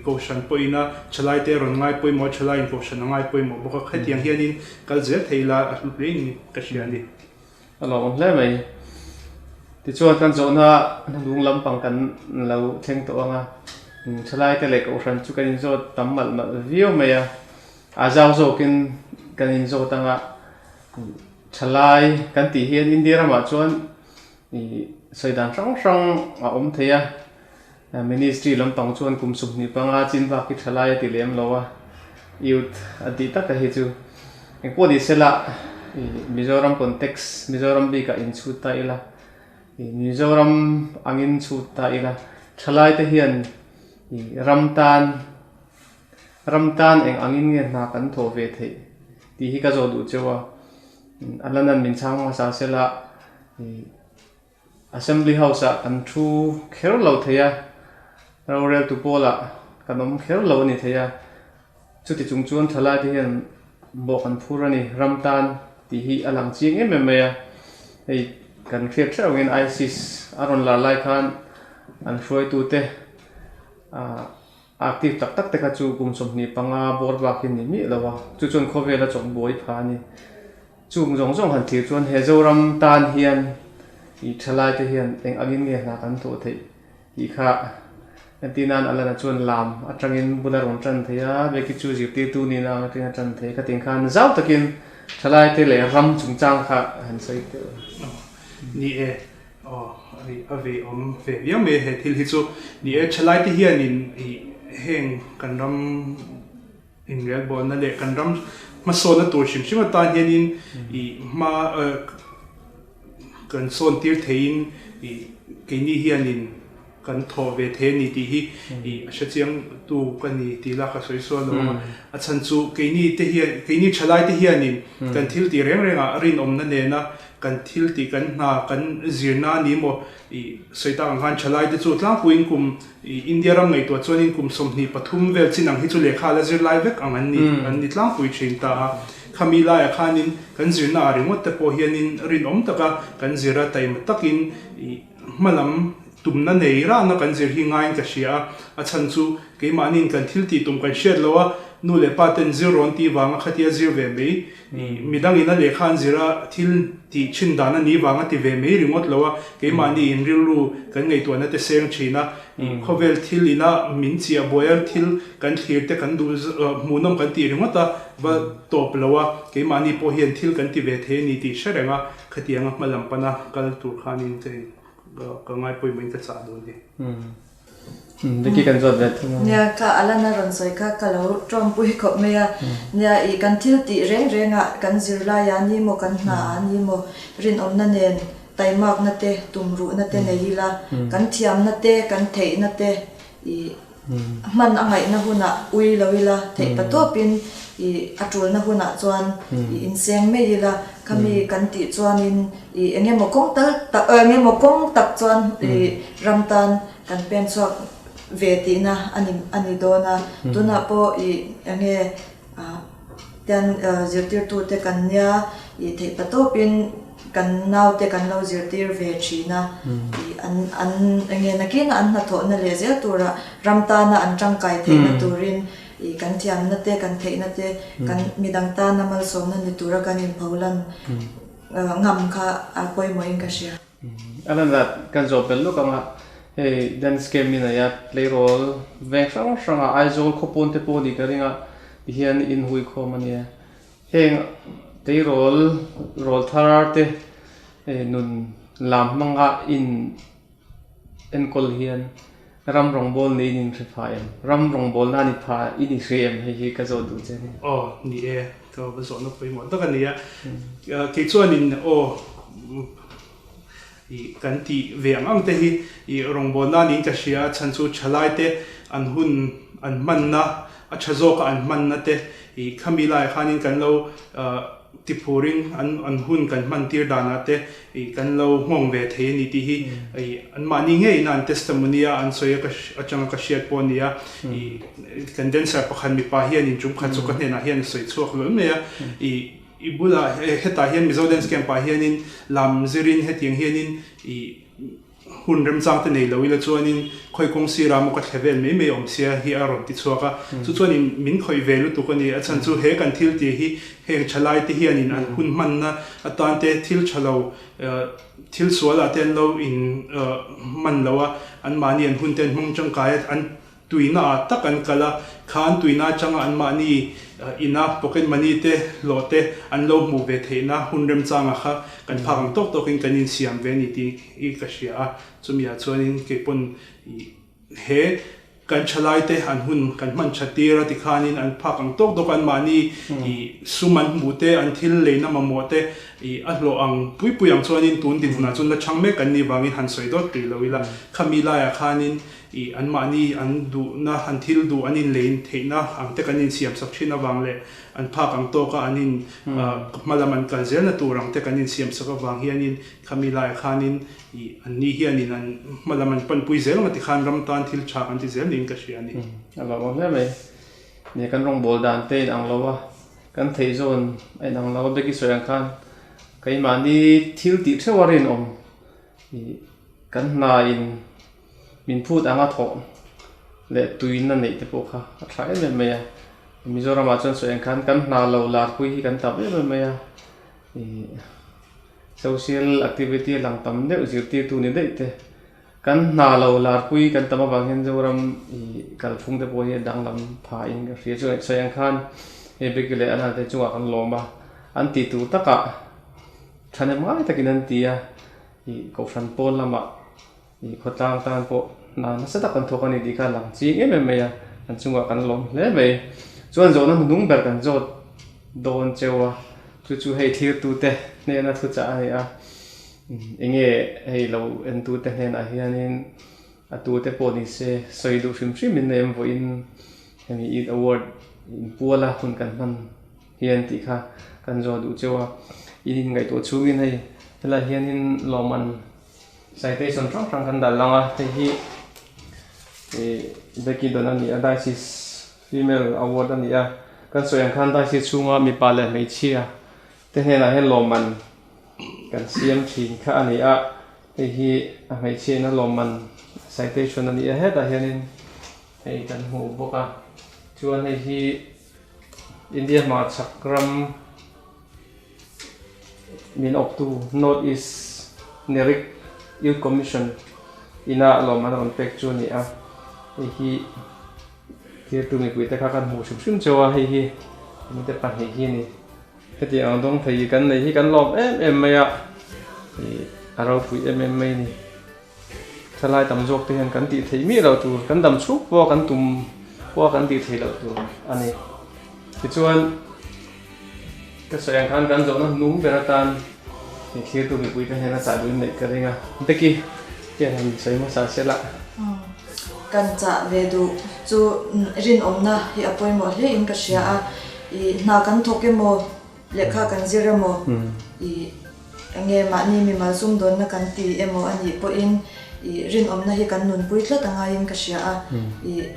Kohhran pawhin a thalai te a rawn ngai pawimawh a, thalaiin Kohhran a ngai pawimawh bawk a, hetiang hianin kal zel thei ila a hlu hle in ka hria a ni. A lawmawm hle mai. Tichuan kan zawhna hnulung lampang kan lo thleng tawh ang a, thalai te leh Kohhran chu kan inzawt tam malh malh viau mai a. A zau zawkin kan inzawt anga thalai kan tih hian India ramah chuan ih sawi dan hrang hrang a awm thei a, ministry lampang chuan kum 25 chin bak hi thalai a ti lem lo a, youth a tih taka hi chu engpawh ni sela ih Mizoram context Mizoram bikah inchhut ta ila ih Mizoram angin chhut ta ila thalai te hian ih ram tan Ram tan eng angin nge hna kan thawh ve theih? tih hi ka zawh duh cheu a. A lan min chhang hmasa sela Assembly House ah kan thu kher lo thei a, roreltu pawlah kan awm kher lo a ni thei a. Chuti chung chuan thalai te hian bawh kan phur a ni, ram tan tih hi a lang chiang em em mai a. Hei kan hriat hreuh angin ISIS a rawn lar lai khan an hruaitute ah active tak tak te kha chu kum 25 bawr bak hi ni miah lo a, chu chuan khawvel a chawk buai pha a ni. Chung zawng zawng han thlir chuan he Zoram tan hian ih thalai te hian eng angin nge hna kan thawh theih tih kha entir nan a lana chuan lam atangin bula rawn tan thei a, Becky chu zirtirtu nihna ang atangin a tan thei khatin khan zau takin thalai te leh ram chungchang kha han sawi teuh a. Ni e, aw a vei awm ve viau mai a he thil hi chu. Ni e, thalai te hianin ih heng kan ram Inrialbawlna leh kan ram hmasawnna tur hrim hrim atan hianin ih hma kan sawn tir theiin ih keini hianin kan thawh ve thei a ni tih hi ih a hrechiang tu ka ni tih la ka sawi sual lo ang a. A chhan chu keini te hian keini thalai te hianin kan thil tih reng rengah rinawmna nena kan thil tih kan hna kan zirna a ni maw I sawi tak ang khan thalai te chu tlangpuiin kum i India ram ngaihtuah chuanin kum 23 vel chin ang hi chu lehkha la zir lai vek ang an ni an ni tlangpui thin ta a. Khami laiah khanin kan zirna ah ringawt te pawh hianin rinawm taka kan zir a taima takin i hmalam tumna nei rana kan zir hi ngaiin ka hria a. A chhan chu keimahniin kan thil tih tum kan hriat lo a, nu leh pa ten zir rawn tih vanga khatia zir ve mai Midangin a lehkha an zir a, thil tih thin dan a nih vang a ti ve mai ringawt lo a, keimahni in rilru kan ngaihtuahna te seng thin a, khawvel thil ina min chiah buai a, thil kan thlir te kan duh hmuhnawm kan tih ringawt a va tawp lo a, keimahni pawh hian thil kan ti ve thei a ni tih hre reng a, khatianga hma lam pana kal tur khanin ka in ka ngaipawimawhin ka chah dawn hi. Vicky kan zawt ve thung a. Nia, ka Alana rawn sawi kha ka lo tawngpui khawp mai a. Nia, ih kan thil tih reng reng ah kan zirlai ah ni maw, kan hna ah ni maw, rinawmna nen taimakna te, tumruhna te nei ila, kan thiamna te, kan theihna te ih hman a ngaihna hunah ui lo ila, theih patawpin ih a tulna hunah chuan ih inseng mai ila, khami kan tih chuanin ih eng emaw kawng tal tak eng emaw kawng tak chuan ih ram tan kan pen chhuak ve tihna a ni a ni dawn a. Tunah pawh ih eng nge ah tian zirtirtute kan nia ih theih patawpin kan naute kan lo zirtir ve thin a. Ih an an eng nge nakin an hnathawhna leh zel turah ram tana an tangkai theihna turin ih kan thiamna te kan theihna te kan midang tana malsawmna ni tura kan inpholan ngam kha a pawimawhin ka hria. A lan zat kan zawh belh lawk ang a, hei dance camp in aia tleirawl veng hrang hrang ah Aizawl khawpawn te pawh a nih ka ring a tihian in hui khawm a nia. Heng tleirawl rawl thar te nun lam hmanga in enkawl hian ram rawngbâwl niin in hre pha em? Ram rawngbâwl nan i pha in i hre em? Hei hi ka zawh duh che a ni. Aw, ni e, ka va zawhna pawimawh tak a ni a. Kei chuanin aw, i kan tih ve ang ang te hi i rawngbâwl nan in ka hria a, chhan chu thalai te an hun an hmanna, a tha zawka an hmanna te i khami laiah khanin kan lo Tiphurin an an hun kan hman tir danah te ih kan lo nghawng ve thei a ni tih hi ih anmahni ngeiin an testimony a an sawi a ka atanga ka hriat pawh a ni a. Ih kan dancer pakhat mipa hianin tum khat chu ka hnenah hian a sawi chhuak hlawl mai a. Ih i bulah hetah hian Mizo Dance Camp ah hianin lam zirin hetiang hianin ih Hun remchang te nei lo ila chuanin khawi kawng sirah maw ka thle vel mai mai awm sia hi a rawn ti chhuak a. Chu chuanin min khawih ve lutuk a ni. A chhan chu he kan thil tih hi heng thalai te hianin an hun hmanna atan te thil tha lo thil sual ah te an lo in hman lo a, anmahni an hun te an hmang tangkai a, an Tuina ah tak an kal a, kha an tuina atanga anmahni ina pocket money te hlawh te an lo hmuh ve theihna hun remchanga kha kan phak ang tawk tawkin kan insiam ve a ni tih hi ka hria a. Chumi ah chuanin kei pawn he kan thalai te an hun kan hman tha tir a tikhanin an phak ang tawk tawk anmahni sum an hmuh te an thil leina mamawh te a hlawh ang pui pui ang chuanin tun dinhmunah chuan la chhang mek kan nih vangin han sawi dawt rih lo ila. Khami laiah khanin. I anmahni an duhna, an thil duh an inlein theihna ang te kan insiamsak thin avang leh an phak ang tawka an in hmalam an kal zelna tur ang te kan insiamsak avang hianin khami laiah khanin i anni hianin an hmalam an panpui zel ang a tikhan ram tan thil tha kan ti zel niin ka hria a ni. A lawmawm hle mai. Nia kan rawngbawl dan te inang lo a, kan theih zawn a inang lo a, Becky sawi ang khan keimahni thil tih theuh a rinawm i kan hna in min phut anga thawh leh tuina neih te pawh kha a tha em em mai a. Mizoramah chuan sawi ang khan kan hna lo larpui hi kan tam em em mai a, ih social activity a lang tam deuh zirtirtu ni daih te kan hna lo larpui kan tam avang hian Zoram ih kalphung te pawh hi a danglam pha in ka hria. Chuan sawi ang khan hei Becky leh Anna te chungah kan lawm a, an tih tur takah thahnem ngai takin an ti a, ih kohhran pawn lamah Ih khawtlang tan pawh hna nasa tak kan thawk a ni tih kha a lang ching em em mai a, kan chungah kan lawm hle mai. Chuan zawhna hnuhnung ber kan zawt dawn cheu a, chu chu hei thirtute hnena thuchah a ni a, enge hei lo entute hnenah hianin a tute pawh ni se sawi duh hrim hrim in nei em vawiin hemi Eid Award inpuala hun kan hman hian tih kha kan zawh duh cheu a, in inngaihtuah chhungin hei helaiah hianin lawmman Citation hrang hrang kan dah lang a, hei hi ih Becky Don a ni a, Diocese Female Award a ni a, kan sawi ang khan Diocese chhunga mipa leh hmeichhia te hnenah hian lawmman kan siam thin kha a ni a, hei hi a hmeichhia ina lawmman citation a ni a, hetah hianin hei kan hmu bawk a, chuan hei hi India hmachhak ram. Min awptu North East Nerik Youth Commission ina lawm an rawn pek chu a ni a, hei hi thirtu mipuite kha kan hmuh hrim hrim cheu a, hei hi mite pahnih hi a ni. Hetiang ang dawng thei hi kan nei hi kan lawm em em mai a, ih a ropui em em mai a ni. Thalai tam zawk te hian kan tih theih miah loh tur, kan dam chhuk pawh kan tum pawh a kan tih theih loh tur a ni. Tichuan, ka sawi ang khan kan zawhna hnung ber atan hei thlirtu mipui te hian a chah duhin neih ka ring a. Becky hian han sawi hmasa se lah. Kan chah ve duh chu rinawmna hi a pawimawh hle in ka hria a, i hna kan thawk emaw Lehkha kan zir emaw, i enge mahni mimal sumdawnna kan ti emaw a nih pawhin i rinawmna hi kan nunpui tlat a ngaiin ka hria a. I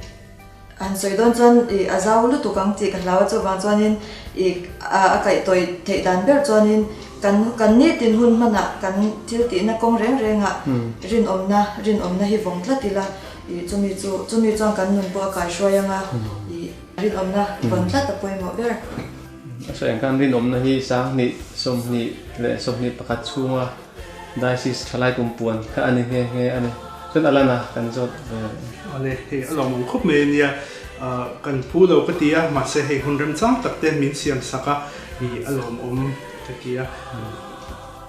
han sawi dawn chuan i a zau lutuk ang tih ka hlau a, chuvang chuanin i a kaihtawi theih dan ber chuanin kan kan nitin hun hmanah kan thil tihna kawng reng rengah rinawmna rinawmna hi vawng tlat ila i chumi chu chumi chuan kan nun pawh a kaihruai ang a, i rinawmna vawn tlat a pawimawh ber. A sawi ang khan rinawmna hi 20, 20 leh 21 chhunga Diocese thalai kumpuan kha a ni nghe nghe a ni. Chuan a lan a, kan zawt ve. Awle, hei a lawmawm khawp mai a nia. Kan phu lo ka ti a, mahse hei hun remchang tak te min siam sak a, i a lawmawm ka ti a.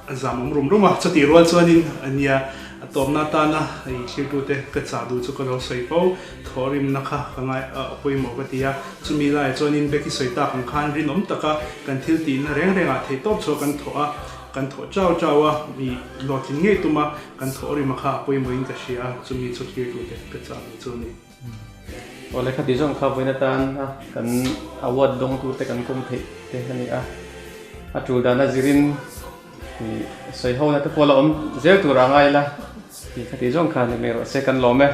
A zamawm rum rum a, chutih rual chuanin a nia a tawpna atana i thlirtute ka chah duh chu ka lo sawi fo, thawhrimna kha ka ngai a pawimawh ka ti a, chumi laiah chuanin Becky sawi tak ang khan rinawm taka kan thil tihna reng rengah theihtawp chhuah kan thawh a, kan thawh chau chau a, mi hlawhtling ngei tuma kan thawhrima kha a pawimawhin ka hria a, chumi chu thlirtute ka chah duh chu a ni. Aw lehkha tih zawng kha vawiin atan a kan award dawng tur te kan kawm theih te a ni a, a tul dan a zirin ih sawi ho na te pawh la awm zel tur a ngai la tih kha tih zawng kha ni mai rawh se kan lawm e.